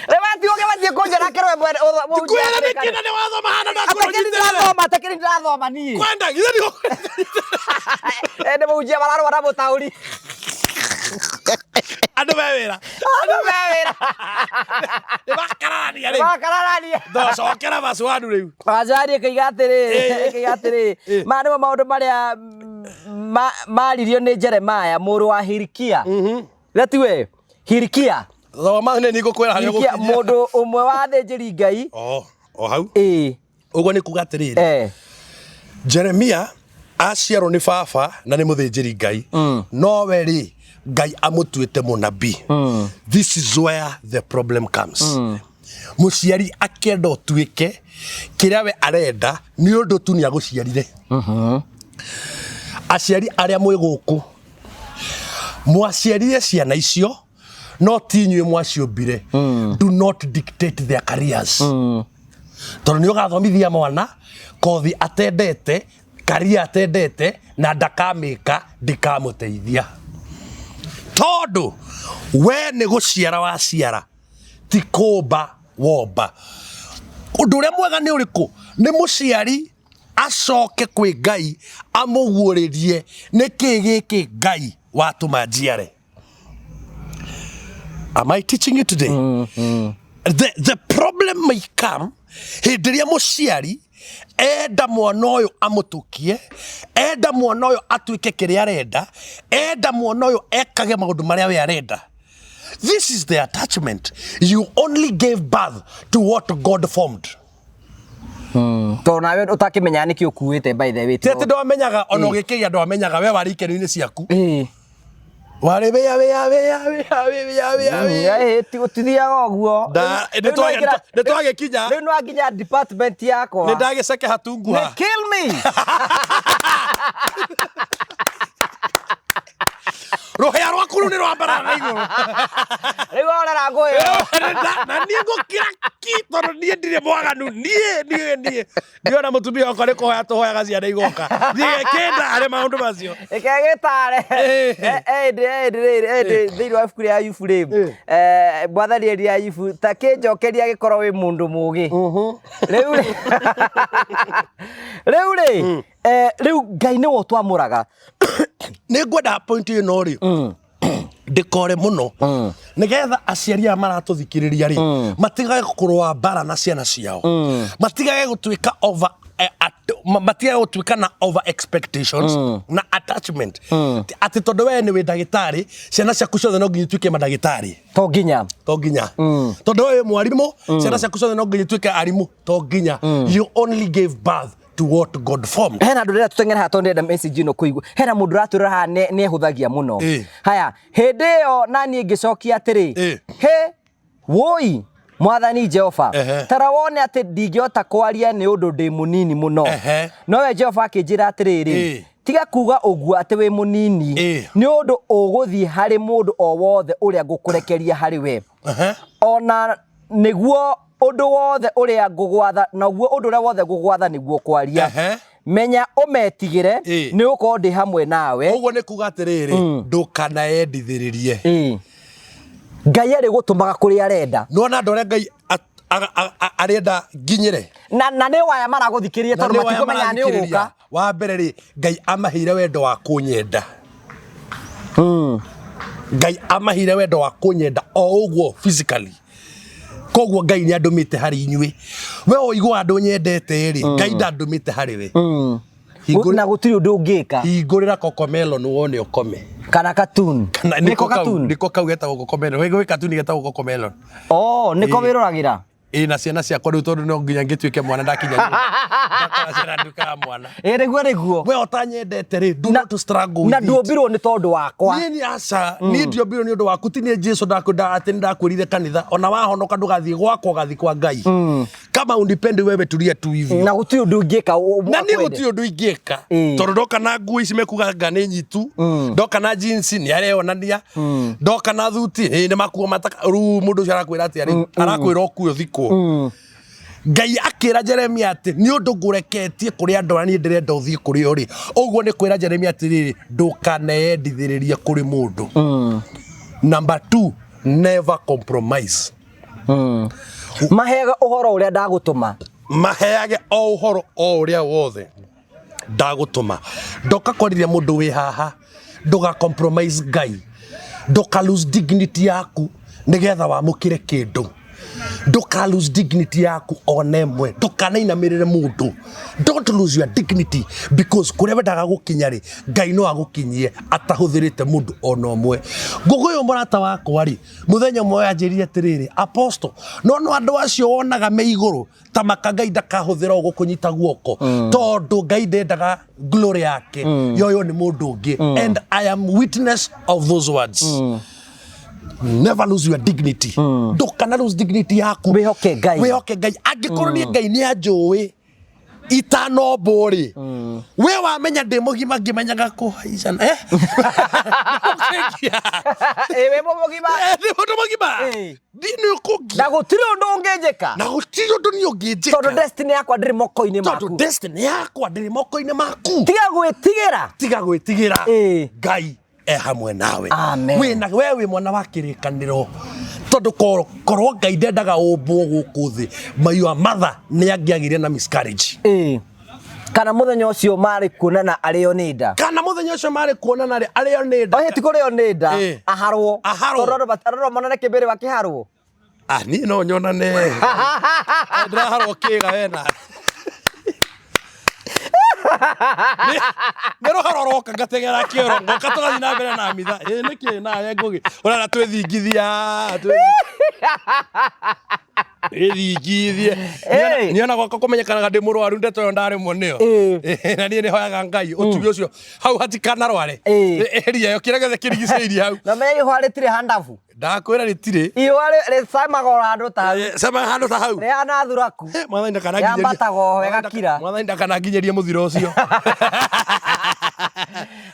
Rĩu atiũke mathiĩ kũnjara kĩrwe mwene. Kwĩra nĩ kĩna nĩ wathoma hana na Atakĩrĩ ndĩrathoma, atakĩrĩ ndĩrathoma niĩ. Kwenda githĩ nĩ Nĩ mũhunjia mararũa na mũtaũri. Andũ me wĩra. Andũ me wĩra. Nĩ makararania rĩu. Makararania. Ndocokera macuanu rĩu. Macuanu ĩkĩiga atĩrĩ, ĩkĩiga atĩrĩ, maya nĩmo maũndũ marĩa maririo nĩ Jeremiah mũrũ wa Hilikia. Gatiwe Hilikia. Thoma nĩ ngũkwĩra harĩa Hilikia ũgũkinyia. Mũndũ ũmwe wa athĩnjĩri Ngai. Oh, o hau. Ĩĩ. Ũguo nĩ kuga atĩrĩrĩ. Jeremia aciarwo nĩ baba na nĩ mũthĩnjĩri Ngai. Nowe rĩ, Ngai amũtuĩte mũnabii. This is where the problem comes. Mũciari akĩenda ũtuĩke kĩrĩa we arenda nĩ ũndũ tu nĩ agũciarire. Aciari arĩa mwĩ gũkũ mwaciarire ciana icio no ti inyuĩ mwaciũmbire. Do not dictate their careers. Tondũ nĩ ũgathomithia mwana kothi atendete, career atendete, na ndakamĩka, ndikamũteithia. Tondũ we nĩ gũciara waciara, ti kũmba womba. Ũndũ ũrĩa mwega nĩ ũrĩkũ? Nĩ mũciari acoke kwĩ Ngai amũguũrĩrie nĩkĩ gĩkĩ Ngai watũma njiare. Am I teaching you today? The problem may come hĩndĩ ĩrĩa mũciari enda mwana ũyũ amũtũkie, enda mwana ũyũ atuĩke kĩrĩa arenda, enda mwana ũyũ ekage maũndũ marĩa we arenda. This is the attachment. You only gave birth to what God formed. Tondũ nawe ũtakĩmenyaga nĩkĩ ũkuĩte, by the way. Ti atĩ ndwamenyaga, ona ũgĩkĩgĩa ndwamenyaga, we warĩ ikeno-inĩ ciaku. Ĩĩ. Warĩ wĩa wĩa wĩa wĩa wĩa wĩa wĩa. Ĩĩ, gũtithiaga ũguo. Nĩ twagĩkinya. Rĩu nĩwakinya department yakwa. Nĩ ndagĩceke hatunguha. Nĩ kill me. Rũhĩa rwaku rũu nĩ rwambarara na igũrũ. Rĩu orera ngũĩ. Na niĩ ngũkira ki tondũ niĩ ndirĩ mwaganu, niĩ ndiona mũtumia wakwa nĩ kũhoya tũhoyaga ciana igoka niĩ kĩndare maũndũ macio. Reke gĩtare. Ĩndĩ thĩinĩ wa ibuku rĩa Ayubu rĩ, mwathani erire Ayubu ta kĩnjokeria gĩkorwo wĩ mũndũ mũgĩ. Rĩu rĩ, rĩu Ngai nĩwe ũtwamũraga. Nĩ ngwenda point ĩno rĩ ndĩkore mũno nĩgetha aciari aya maratũthikĩrĩria rĩ matigage kũrũa mbara na ciana ciao, matigage gũtuĩka over matigage gũtuĩka na over expectations na attachment, atĩ tondũ we nĩ wĩ ndagĩtarĩ, ciana ciaku ciothe no nginya ituĩke mandagĩtarĩ. To nginya. To nginya. Tondũ we wĩ mwarimũ, ciana ciaku ciothe no nginya ituĩke arimũ. To nginya. You only gave birth to what God formed. Hena andũ ndĩrenda tũteng'ere haha tondũ ndĩrenda message ĩno kũigua. Hena mũndũ ũratwĩra haha nĩ ehũthagia mũno. Haya, hĩndĩ ĩyo naniĩ ngĩcokia atĩrĩ, "Hĩ wũi, Mwathani Jehova, tara wone atĩ ndingĩhota kwaria nĩ ũndũ ndĩ mũnini mũno." Nowe Jehova akĩnjĩra atĩrĩrĩ, "Tiga kuga ũguo atĩ wĩ mũnini, nĩ ũndũ ũgũthiĩ harĩ mũndũ o wothe ũrĩa ngũkũrekeria harĩ we, ona nĩguo ũndũ wothe ũrĩa ngũgwatha, naguo ũndũ ũrĩa wothe ngũgwatha nĩguo kwaria. Menya ũmetigĩre, nĩ gũkorwo ndĩ hamwe nawe." Ũguo nĩ kuga atĩrĩrĩ, ndũkanaendithĩrĩrie. Ngai arĩ gũtũmaga kũrĩa arenda. Nĩwona andũ arĩa Ngai arenda nginyĩre. Na nĩ waya maragũthikĩrĩria Na tondũ nĩ waya matikũmenya nĩ marathikĩrĩria. ũgũka. Wa mbere rĩ, Ngai amaheire wendo wa kũnyenda. Ngai amaheire wendo wa kũnyenda o ũguo physically. Koguo Ngai nĩ andũmĩte harĩ inyuĩ. We ũiguaga ndũnyendete rĩ, Ngai ndandũmĩte harĩ we. Na gũtirĩ ũndũ ũngĩka. Hingũrĩra Cocomelon wone ũkome. Kana cartoon. Kana Nĩko nĩko kau cartoon? Nĩko kau getagwo Cocomelon. Gwĩ cartoon getagwo Cocomelon. Oh, nĩko wĩroragĩra? Ĩ, na ciana ciakwa rĩu, tondũ no nginya ngĩtuĩke mwana ndakinya nyũmba. Ndakora ciana nduĩkaga mwana. Ĩ, nĩguo nĩguo. We ũtanyendete rĩ, do not struggle with Na it. nduombirwo nĩ tondũ wakwa. Niĩ nĩ aca, niĩ ndiombirwo nĩ ũndũ waku. Ti niĩ Jesu ndakwenda atĩ nĩ ndakwĩrire kanitha ona wahonoka ndũgathiĩ gwakwa, ũgathiĩ kwa Ngai. Kama unipendi wewe, tulia tu hivyo. Na gũtirĩ ũndũ ũngĩka Na niĩ akwende. gũtirĩ ũndũ ingĩka, tondũ ndoka na nguo ici mekuga nga nĩ nyitu, ndoka na jeans nĩ areyonania, ndoka na thuti ĩ nĩ makuo mataka. Rĩu mũndũ ũcio arakwĩra atĩa rĩu? Arakwĩra ũkue ũthikwo. Ngai akĩra Jeremia atĩ nĩ ũndũ ngũreketie kũrĩ andũ arĩa niĩ ndĩrenda ũthiĩ kũrĩ o rĩ. Ũguo nĩ kwĩra Jeremia atĩrĩrĩ, ndũkaneyendithĩrĩrie kũrĩ mũndũ. Number two, never compromise. Maheaga ũhoro ũrĩa ndagũtũma. Maheage o ũhoro o ũrĩa wothe ndagũtũma. Ndoka kwarĩria mũndũ wĩ haha, ndũga compromise Ngai, ndũka lose dignity yaku nĩgetha wamũkĩre kĩndũ. Ndũka lose dignity yaku ona ĩmwe. Ndũkanainamĩrĩre mũndũ. Don't lose your dignity, because kũrĩa wendaga gũkinya rĩ, Ngai no agũkinyie atahũthĩrĩte mũndũ ona ũmwe. Ngũgũyũ mũrata wakwa rĩ, mũthenya ũmwe anjĩrire atĩrĩrĩ, "Apostle, no no andũ acio wonaga me igũrũ ta maka, Ngai ndakahũthĩra ũguo kũnyita guoko, tondũ Ngai ndendaga glory yake yoywo nĩ mũndũ ũngĩ." And I am witness of those words. Never lose your dignity. Ndũkana lose dignity yaku. Wĩhoke Ngai. Wĩhoke Ngai. Angĩkorwo niĩ Ngai nĩ anjũĩ itanombwo rĩ, we wamenya ndĩ mũgima ngĩmenyaga kũhaica eh? Ũkĩngia. Ĩ, wĩ mũgima. Eh, ndĩ mũndũ mũgima. Nĩ ũkũngia. Na gũtirĩ ũndũ ũngĩnjĩka. Na gũtirĩ ũndũ niĩ ũngĩnjĩka. Tondũ destiny yakwa ndĩrĩ moko-inĩ Tondũ maku. Destiny yakwa ndĩrĩ moko-inĩ maku. Tiga gwĩtigĩra. Tiga gwĩtigĩra. Ngai e hamwe nawe. Amen. Wĩna we wĩ mwana wa kĩrĩkanĩro, tondũ korwo Ngai ndendaga ũmbwo gũkũ thĩ, your mother nĩ angĩagĩire na miscarriage. Kana mũthenya ũcio marĩ kuonana arĩo nĩ nda. Kana mũthenya ũcio marĩ kuonana rĩ, arĩo nĩ nda. Ohe ti kũrĩo nĩ nda, aharwo. Aharwo. Tondũ andũ no monane kĩmbĩrĩ wakĩharwo. Ah, niĩ no nyonane ndĩraharwo kĩga wena nĩ rũharo roka ngateng'era kĩoro, ngoka tũgathiĩ na mbere na mitha. Ĩ nĩkĩ nawe ngũgĩ ũrara twĩthingithia twĩthingithie? Niĩ ona gwakwa kũmenyekanaga ndĩ mũrwaru, ndeto ĩyo ndarĩmwo nĩyo. Na niĩ nĩ hoyaga Ngai ũtugi ũcio hau hatikanarware. Area ĩyo, kĩrĩa gĩothe kĩrigicĩirie hau. Na menya ihũa rĩtirĩ handabu. Ndakwĩra rĩtirĩ. Ihũa rĩcamaga o handũ ta hau. Cama handũ ta hau. Rĩhana thuraku. Mwathani ndakananginyĩrie. Yambataga oho ĩgakira. Mwathani ndakananginyĩrie mũthiro ũcio.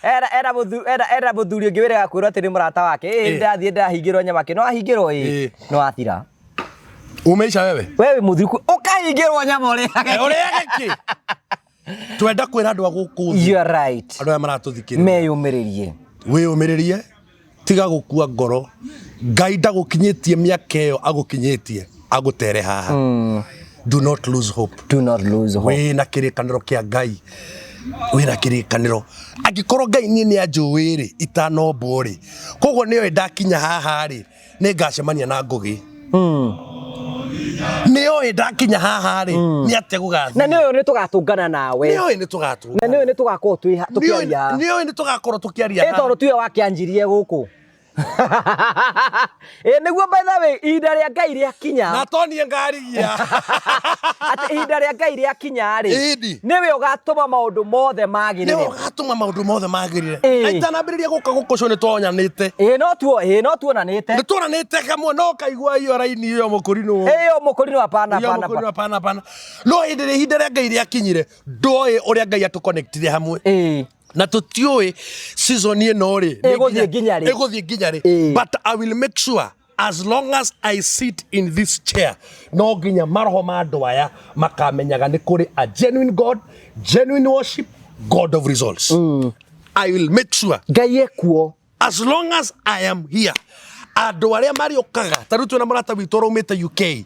Era mũthuri ũngĩ wĩrĩga kwĩrwo atĩ nĩ mũrata wake. Ĩ, ndĩrathiĩ ndĩrahingĩrwo nyama kĩ no ahingĩrwo ĩ. No athira. Umeisha wewe. Wewe mũthuri ũkahingĩrwo nyama ũrĩage. Ũrĩage kĩ? Twenda kwĩra andũ a gũkũ thĩ, You are right. andũ aya maratũthikĩrĩria, Meyũmĩrĩrie. Wĩyũmĩrĩrie, tiga gũkua ngoro. Ngai ndagũkinyĩtie mĩaka ĩyo agũkinyĩtie agũtere haha. Do not lose hope. Do not lose hope. Wĩna kĩrĩkanĩro kĩa Ngai. Wĩna kĩrĩkanĩro. Angĩkorwo Ngai niĩ nĩ anjũĩ rĩ, itanombwo rĩ, koguo nĩoĩ ndakinya haha rĩ, nĩ ngacemania na Ngũgĩ. Nĩoĩ ndakinya haha rĩ, nĩ atĩa gũgathiĩ. Na nĩoĩ nĩ tũgatũngana nawe. Nĩoĩ nĩ tũgatũngana. Na nĩoĩ nĩ tũgakorwo twĩ tũkĩaria haha. Nĩoĩ nĩ tũgakorwo tũkĩaria haha. Ĩ tondũ tiwe wakĩanjirie gũkũ. Ĩ nĩguo, by the way, ihinda rĩa Ngai rĩakinya. Na tonie ngarigia. Atĩ ihinda rĩa Ngai rĩakinya rĩ, Ĩni. Nĩwe ũgatũma maũndũ mothe magĩrĩre. Nĩwe ũgatũma maũndũ mothe magĩrĩre. Ĩĩ. Na itanambĩrĩria gũka gũkũ ũcio nĩ twonyanĩte. Ĩ no tuo, ĩ no tuonanĩte. Nĩ tuonanĩte kamwe no kaigua iyo raini iyo mũkũrinũ. Ĩyo mũkũrinũ, hapana. Iyo hapana. Mũkũrinũ, hapana hapana. No hĩndĩ ĩrĩa ihinda rĩa Ngai rĩakinyire, ndoĩ ũrĩa Ngai atũconnectire hamwe. Na tũtiũĩ season ĩno rĩ nĩ Ĩgũthiĩ nginya rĩ. Ĩgũthiĩ nginya rĩ. But I will make sure as long as I sit in this chair, no nginya maroho ma andũ aya makamenyaga nĩ kũrĩ a genuine God, genuine worship, God of results. I will make sure Ngai ekuo. As long as I am here, andũ arĩa marĩũkaga ta rĩu twĩna mũrata witũ ũraumĩte UK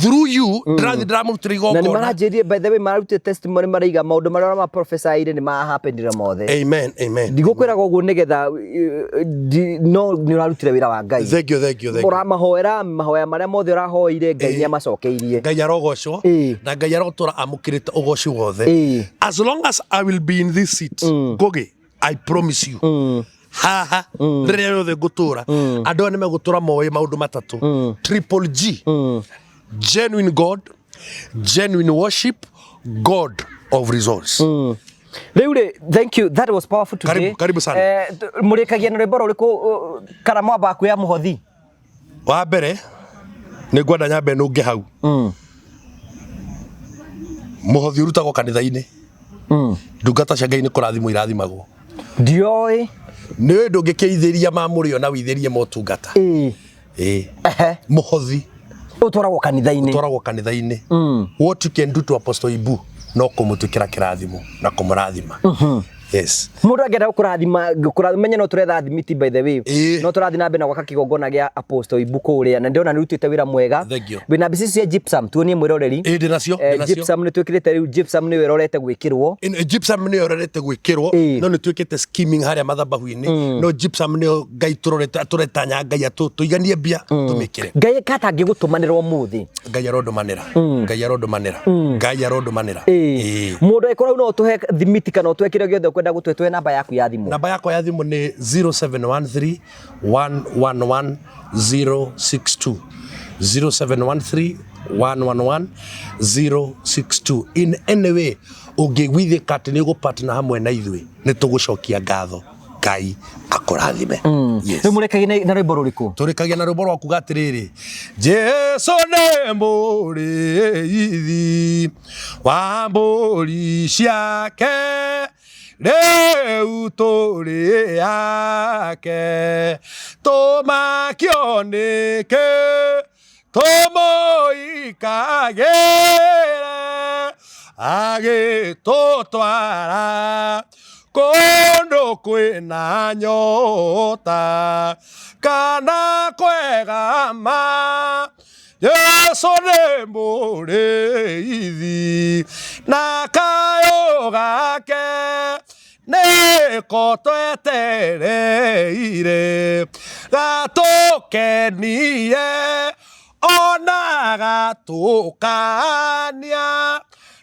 through you, ndĩrathiĩ ndĩramũrutĩra Na nĩ igongona. maranjĩrie, by the way, mararutire testimony, maraiga maũndũ marĩa ũramaprofesaire nĩ mahapenire mothe. Amen, amen. Ndigũkwĩraga ũguo nĩgetha no nĩ ũrarutire wĩra wa Ngai. Thank you, thank you, thank you. Ũramahoera mahoya marĩa mothe ũrahoire, Ngai nĩ amacokeirie. Ngai arogocwo. Na Ngai arotũra amũkĩrĩte ũgoci wothe. As long as I will be in this seat, Ngũgĩ, I promise you, haha rĩrĩa rĩothe ngũtũra, andũ aya nĩ megũtũra moĩ maũndũ matatũ, triple G: genuine God, genuine worship, God of results. Rĩu rĩ, thank you, that was powerful today. Karibu, karibu sana. Mũrĩkagia na rwĩmbo rũrĩkũ kana mwamba kuoya mũhothi? Wa mbere nĩ ngwenda nyambe nũnge hau. Mũhothi ũrutagwo kanitha-inĩ. Ndungata cia Ngai nĩ kũrathimwo irathimagwo. Ndioĩ. Nĩ ũĩ ndũngĩkĩithĩria ma mũrĩo na withĩrie motungata. Ĩĩ. Mũhothi ũtwaragwo kanitha-inĩ. Ũtwaragwo kanitha-inĩ. What you can do to Apostle Ibu no kũmũtuĩkĩra kĩrathimo na kũmũrathima. Yes. Mũndũ angĩenda gũkũrathima, gũkũrathima, menye no tũretha thimiti, by the way. No tũrathiĩ na mbere na gwaka kĩgongona gĩa Apostle Ibu kũrĩa, na ndĩrona nĩ ũrutĩte wĩra mwega. Thank you. Wĩna mbica ici cia gypsum, tuonie mwĩroreri. Ĩĩ, ndĩ nacio, ndĩ nacio. Gypsum nĩ twĩkĩrĩte rĩu, gypsum nĩyo ĩrorete gwĩkĩrwo. Ĩno gypsum nĩyo ĩrorete gwĩkĩrwo. No nĩ twĩkĩte skimming harĩa mathabahu-inĩ, no gypsum nĩyo Ngai tũrorete, tũretanya Ngai atũiganie mbia tũmĩkĩre. Ngai katangĩgũtũmanĩra ũmũthĩ? Ngai arondũmanĩra, Ngai arondũmanĩra, Ngai arondũmanĩra. Ĩĩ. Mũndũ angĩkorwo no ũtũhe thimiti kana ũtũhe kĩrĩa gĩothe ũkwenda gũtũhe, tũhe namba yaku ya thimũ. Namba yakwa ya thimũ nĩ 0713 111 062, 0713 111 062. In any way ũngĩiguithĩka atĩ nĩ ũgũpartner hamwe na ithuĩ, nĩ tũgũcokia ngatho. Ngai akũrathime. Yes. Rĩu mũrekagia na rwĩmbo rũrĩkũ? Tũrĩkagia na rwĩmbo rwa kuga atĩrĩrĩ, Jesu nĩ mũrĩithi wa mbũri ciake, rĩu tũrĩ ake, tũmakio nĩkĩ, tũmũikagĩre agĩtũtwara kũndũ kwĩna nyota kana kwega ma. Jesu nĩ mũrĩithi na kayũ gake nĩko twetereire gatũkenie ona gatũkania,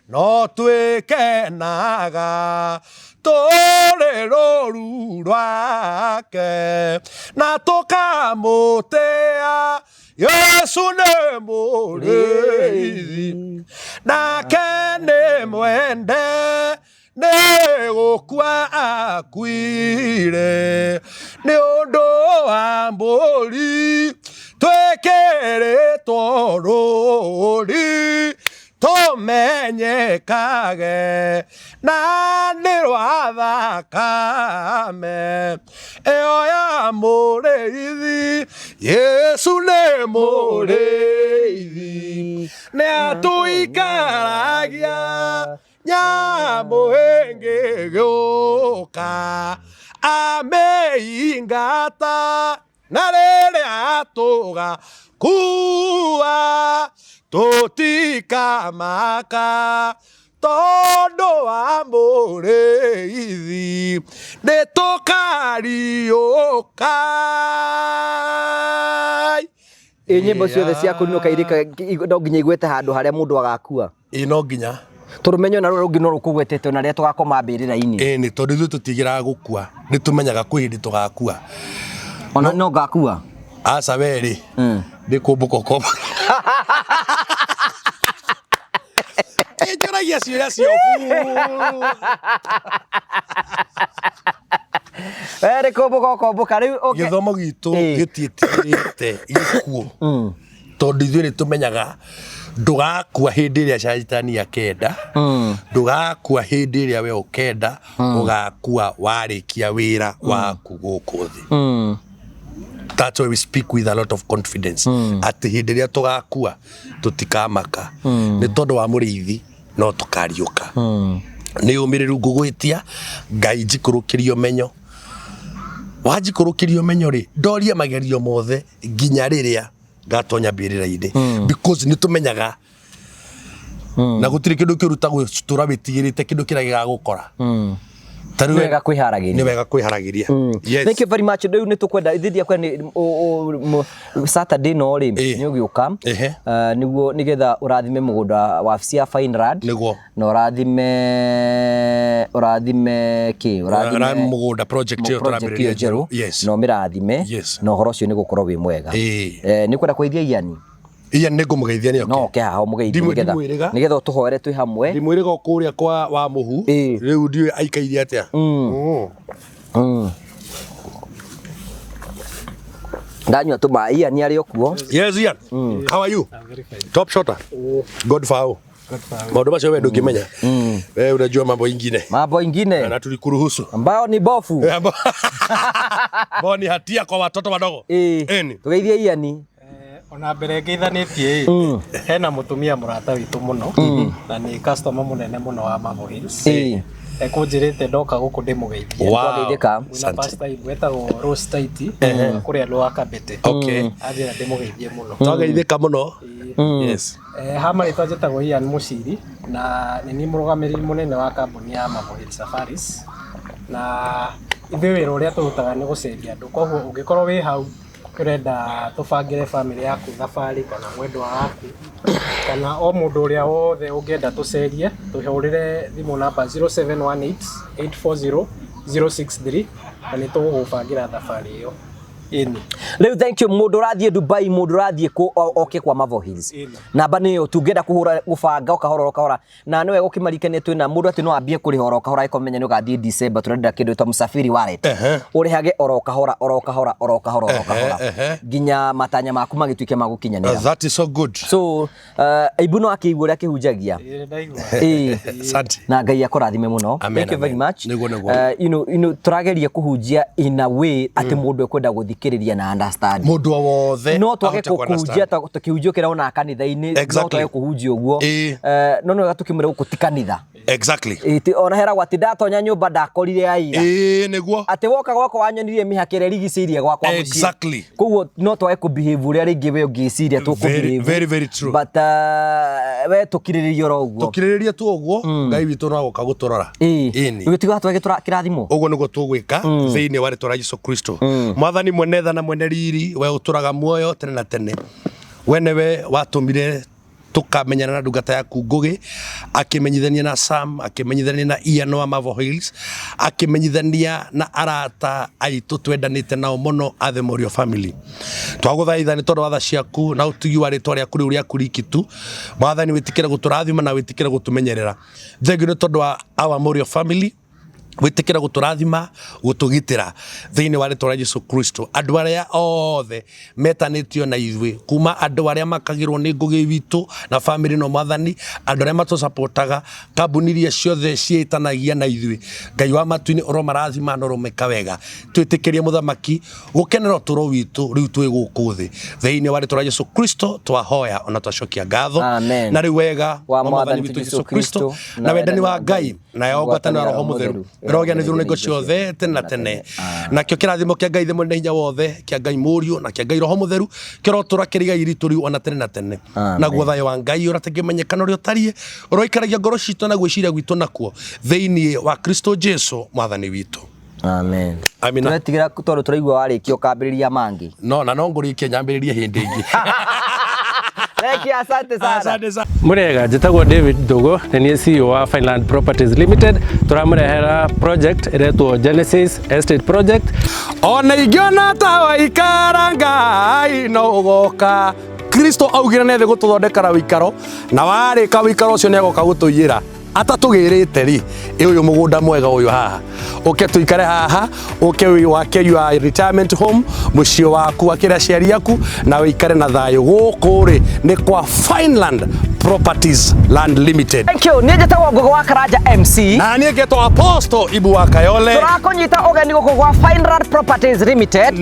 no twĩkenaga tũrĩ rũru rwake na tũkamũtĩa. Yesu nĩ mũrĩithi nake nĩ mwende, nĩ gũkua akuire nĩ ũndũ wa mbũri twĩkĩrĩtwo rũri tũmenyekage na nĩ rwa thakame ĩyo ya mũrĩithi. Yesu nĩ mũrĩithi, nĩ atũikaragia nyamũ ĩngĩgĩũka amĩingata, na rĩrĩa tũgakua tũtikamaka tondũ wa mũrĩithi. Nĩ tũkariũka. Ĩ nyĩmbo ciothe cia kũrinũka irĩka no nginya igwete handũ harĩa mũndũ agakua. Ĩ no nginya. Tondũ menye ona rũrũ rũngĩ no rũkũgwetete ona rĩrĩa tũgakoma mbĩrĩra-inĩ. Ĩ nĩ tondũ ithuĩ tũtigĩraga gũkua, nĩ tũmenyaga kwĩ hĩndĩ tũgakua. Ona no ngakua. Aca we rĩ, nĩ kũmbũka ũkomboka. Kĩnjũragia ciũria cia ũbuu. We nĩ kũmbũka ũkombũka rĩu ũke. Gĩthomo gitũ gĩtiĩtigĩrĩte gĩkuũ. Tondũ ithuĩ nĩ tũmenyaga ndũgakua hĩndĩ ĩrĩa caitani akenda, ndũgakua hĩndĩ ĩrĩa we ũkenda, ũgakua warĩkia wĩra waku gũkũ thĩ. That's why we speak with a lot of confidence atĩ hĩndĩ ĩrĩa tũgakua tũtikamaka nĩ tondũ wa mũrĩithi no tũkariũka. Nĩ ũmĩrĩru ngũgwĩtia Ngai njikũrũkĩrie ũmenyo, wanjikũrũkĩria ũmenyo rĩ ndorie magerio mothe nginya rĩrĩa ngatonya mbĩrĩra-inĩ, because nĩ tũmenyaga na gũtirĩ kĩndũ kĩũru ta gũtũra wĩtigĩrĩte kĩndũ kĩrĩa gĩgagũkora. Ta rĩu Nĩ wega kwĩharagĩria. Nĩ wega kwĩharagĩria. Yes. Thank you very much. Rĩu nĩ tũkwenda ithuĩ ndiakwenda nĩ Saturday no rĩ nĩ ũgĩũka nĩguo nĩgetha ũrathime mũgũnda wabici ya Fineland Nĩguo. Na ũrathime kĩ? Ũrathime mũgũnda project ĩyo project tũrambĩrĩria ĩyo njerũ. Yes. Na ũmĩrathime Yes. na ũhoro ũcio nĩ gũkorwo wĩ mwega. Nĩ ũkwenda kũgeithia Ian? Ian nĩ ngũmũgeithia nĩ oke. No oke haha ũmũgeithie nĩgetha Ndimwĩrĩga. nĩgetha ũtũhoere twĩ hamwe. Ndimwĩrĩga o kũrĩa kwa wa mũhu. Rĩu ndiũĩ aikaire atĩa. Ndanyua tũmaĩ, Ian arĩ o kuo. Yes, Ian. How are you? I'm very fine. Top shotter. God for Maũndũ macio we ndũngĩmenya. Wewe unajua mambo ingine. Mambo ingine Na tulikuruhusu. ambao ni bofu. Ambao ni hatia kwa watoto wadogo. Eni. Tũgeithie Ian. Ona mbere ngeithanĩtie ĩ, hena mũtumia mũrata witũ mũno na nĩ customer mũnene mũno wa Marvel Hills. Ekũnjĩrĩte ndoka gũkũ ndĩmũgeithie. Wow. Twageithĩka. Mwĩna Asante. pastor Ibu etagwo Rose Taiti kũrĩa Lower Kabete. Anjĩra ndĩmũgeithie mũno. Twageithĩka mũno. Yes. Ha marĩtwa njĩtagwo Ian Mũciri na nĩ niĩ mũrũgamĩrĩri mũnene wa kambuni ya Marvel Hills Safaris, na ithuĩ wĩra ũrĩa tũrutaga nĩ gũceria andũ, koguo ũngĩkorwo wĩ hau ũrenda tũbangĩre bamĩrĩ yaku thabarĩ kana mwendwa waku kana o mũndũ ũrĩa wothe ũngĩenda tũcerie, tũhũrĩre thimũ namba 0718 840 063 na nĩ tũgũgũbangĩra thabarĩ ĩyo. Ĩni. Rĩu thank you mũndũ ũrathiĩ Dubai, mũndũ ũrathiĩ kũ oke kwa Marvel Hills. Namba nĩ ĩyo tu ũngĩenda kũhũra gũbanga ũkahora oro kahora, na nĩ wega ũkĩmarikanie twĩna mũndũ atĩ no ambie kũrĩha oro kahora angĩkorwo menya nĩ ũgathiĩ December, tũrenda kĩndũ ta Msafiri Wallet. Ũrĩhage oro kahora oro kahora oro kahora oro kahora nginya matanya maku magĩtuĩke ma gũkinyanĩra. That is so good. So Ibu no akĩigua ũrĩa akĩhunjagia. Ĩĩ, ndaigua. Asante. Na Ngai akũrathime mũno. Amen, Thank you very amen. much. Nĩguo, nĩguo. Tũrageria kũhunjia in a way atĩ mũndũ ekwenda gũthikĩrĩria na understand. Mũndũ o wothe No twage ahote kũhunjia kũ-understand. tũkĩhunjia ũkĩra ona kanitha-inĩ, no twage kũhunjia ũguo. No nĩ wega tũkĩmwĩra gũkũ ti kanitha. Ona heragwo atĩ ndatonya nyũmba ndakorire aira. Ĩĩ, nĩguo. Atĩ woka gwakwa wanyonirie mĩhaka ĩrĩa ĩrigicĩirie gwakwa mũciĩ. Koguo no twage kũ-behave ũrĩa rĩngĩ we ũngĩciria tũkũ-behave. Very, very, very true. But we tũkirĩrĩrie oro ũguo. Tũkirĩrĩrie tu ũguo, Ngai witũ no agoka gũtũrora. Ĩni. Rĩu tiga twage kĩrathimo. Ũguo nĩguo tũgwĩka thĩinĩ wa rĩtwa rĩa Jesu Kristo. Mwathani mwene tha na mwene riri, we ũtũraga muoyo tene na tene. We nĩwe watũmire tukamenyana na ndungata yaku Ngugi, akimenyithania na Sam, akimenyithania na Ian wa Marvel Hills, akimenyithania na arata aitũ twendanĩte nao mũno a The Morio Family. Twagũthaitha nĩ tondũ wa tha ciaku na ũtugi wa rĩtwa rĩaku rĩu rĩaku riki tu. Mwathani wĩtĩkĩre gũtũrathima na wĩtĩkĩre gũtũmenyerera. Thengiũ nĩ tondũ wa our Morio Family, wĩtĩkĩre gũtũrathima gũtũgitĩra thĩinĩ wa rĩtwa rĩa Jesu Kristo. Andũ arĩa othe metanĩtio na ithuĩ, kuma andũ arĩa makagĩrwo nĩ Ngũgĩ witũ na family no Mwathani, andũ arĩa matũsapotaga, kambuni iria ciothe ciĩtanagia na ithuĩ, Ngai wa matu-inĩ ũromarathima na ũromeka wega. Twĩtĩkĩrie mũthamaki gũkenera ũtũũro witũ rĩu twĩ gũkũ thĩ thĩinĩ wa rĩtwa rĩa Jesu Kristo twahoya ona twacokia ngatho. Amen. Na rĩu wega wa wa Mwathani Mwathani witũ witũ Jesu Jesu Kristo Kristo na wendani wa Ngai nayo ngwatanĩro ya Roho Mũtheru ĩrogĩa na ithuĩ na hingo ciothe tene na tene. Nakĩo kĩrathimo kĩa Ngai Ithe Mwene Hinya Wothe, kĩa Ngai Mũriũ na kĩa Ngai Roho Mũtheru kĩrotũra kĩrĩ igai ritũ rĩu ona tene na tene. Amen. Naguo thayũ wa Ngai ũrĩa ũtangĩmenyeka na ũrĩa ũtariĩ ũroikaragia ngoro citũ na gwĩciria gwitũ nakuo thĩinĩ wa Kristo Jesu Mwathani witũ. Amen. Amina. Tũretigĩra tondũ tũraigua warĩkia ũkambĩrĩria mangĩ. No na no ngũrĩkie nyambĩrĩrie hĩndĩ ĩngĩ. Thank you, asante sana. Asante sana. Murega, njĩtagwo David Ndugu, nĩ niĩ CEO wa Fineland Properties Limited. Tũramũrehera project ĩretwo Genesis Estate Project. Ona ingĩona ta waikara Ngai no ũgoka. Kristo augire nĩ thĩ gũtũthondekera wĩikaro, na warĩka wĩikaro ũcio nĩ agoka gũtũiyĩra. Atatũgĩrĩte rĩ, ĩ ũyũ mũgũnda mwega ũyũ haha, ũke tũikare haha, ũke wake your retirement home, mũciĩ waku wakĩre aciari aku, na wĩikare na thayũ. Gũkũ rĩ nĩ kwa Fineland Properties Land Limited. Thank you. Niĩ njĩtagwo Ngũgĩ wa Karanja MC. Na niĩ ngetwo Apostle Ibu wa Kayole. Tũrakũnyita ũgeni gũkũ gwa Fineland Properties Limited.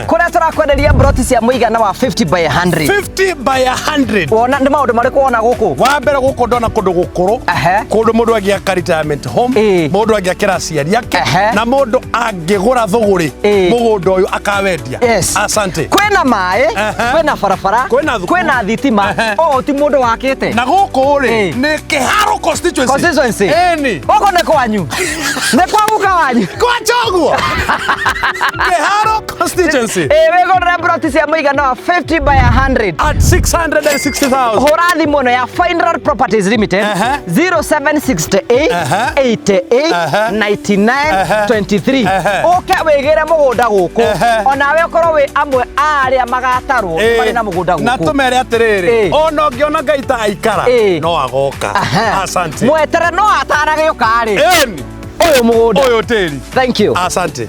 Kũrĩa tũrakwenderia broti cia mũigana wa 50 by 100. 50 by 100. Wona nĩ maũndũ marĩkũ wona gũkũ? Wa mbere gũkũ ndona kũndũ gũkũrũ, kũndũ mũndũ angĩaka retirement home, mũndũ angĩakĩra aciari ake, na mũndũ angĩgũra thũgũrĩ mũgũnda ũyũ akawendia. Asante. Kwĩna maĩ, kwĩna barabara, Kwĩna thukuru. kwĩna thitima. Ũũ ti mũndũ wakĩte. Na gũkũ rĩ nĩ Kĩharũ constituency. Constituency. Ĩni. Gũkũ nĩ kwanyu. Nĩ kwa guka wanyu. Kwa Choguo. Kĩharũ constituency. Ĩ wĩgũrĩre broti cia mũigana wa 50 by 100 at 660,000. Hũra thimũ ĩno ya Fineland Properties Limited 0768 88 99 23. Ũke wĩgĩre mũgũnda gũkũ, onawe ũkorwo wĩ amwe a arĩa magatarwo marĩ na mũgũnda Na gũkũ. tũmere atĩrĩrĩ, ona ũngĩona Ngai ta aikara no agoka. Asante. Mwetere no ataragĩũka rĩ. Ĩni. Ũyũ mũgũnda. Ũyũ tĩri. Thank you. Asante.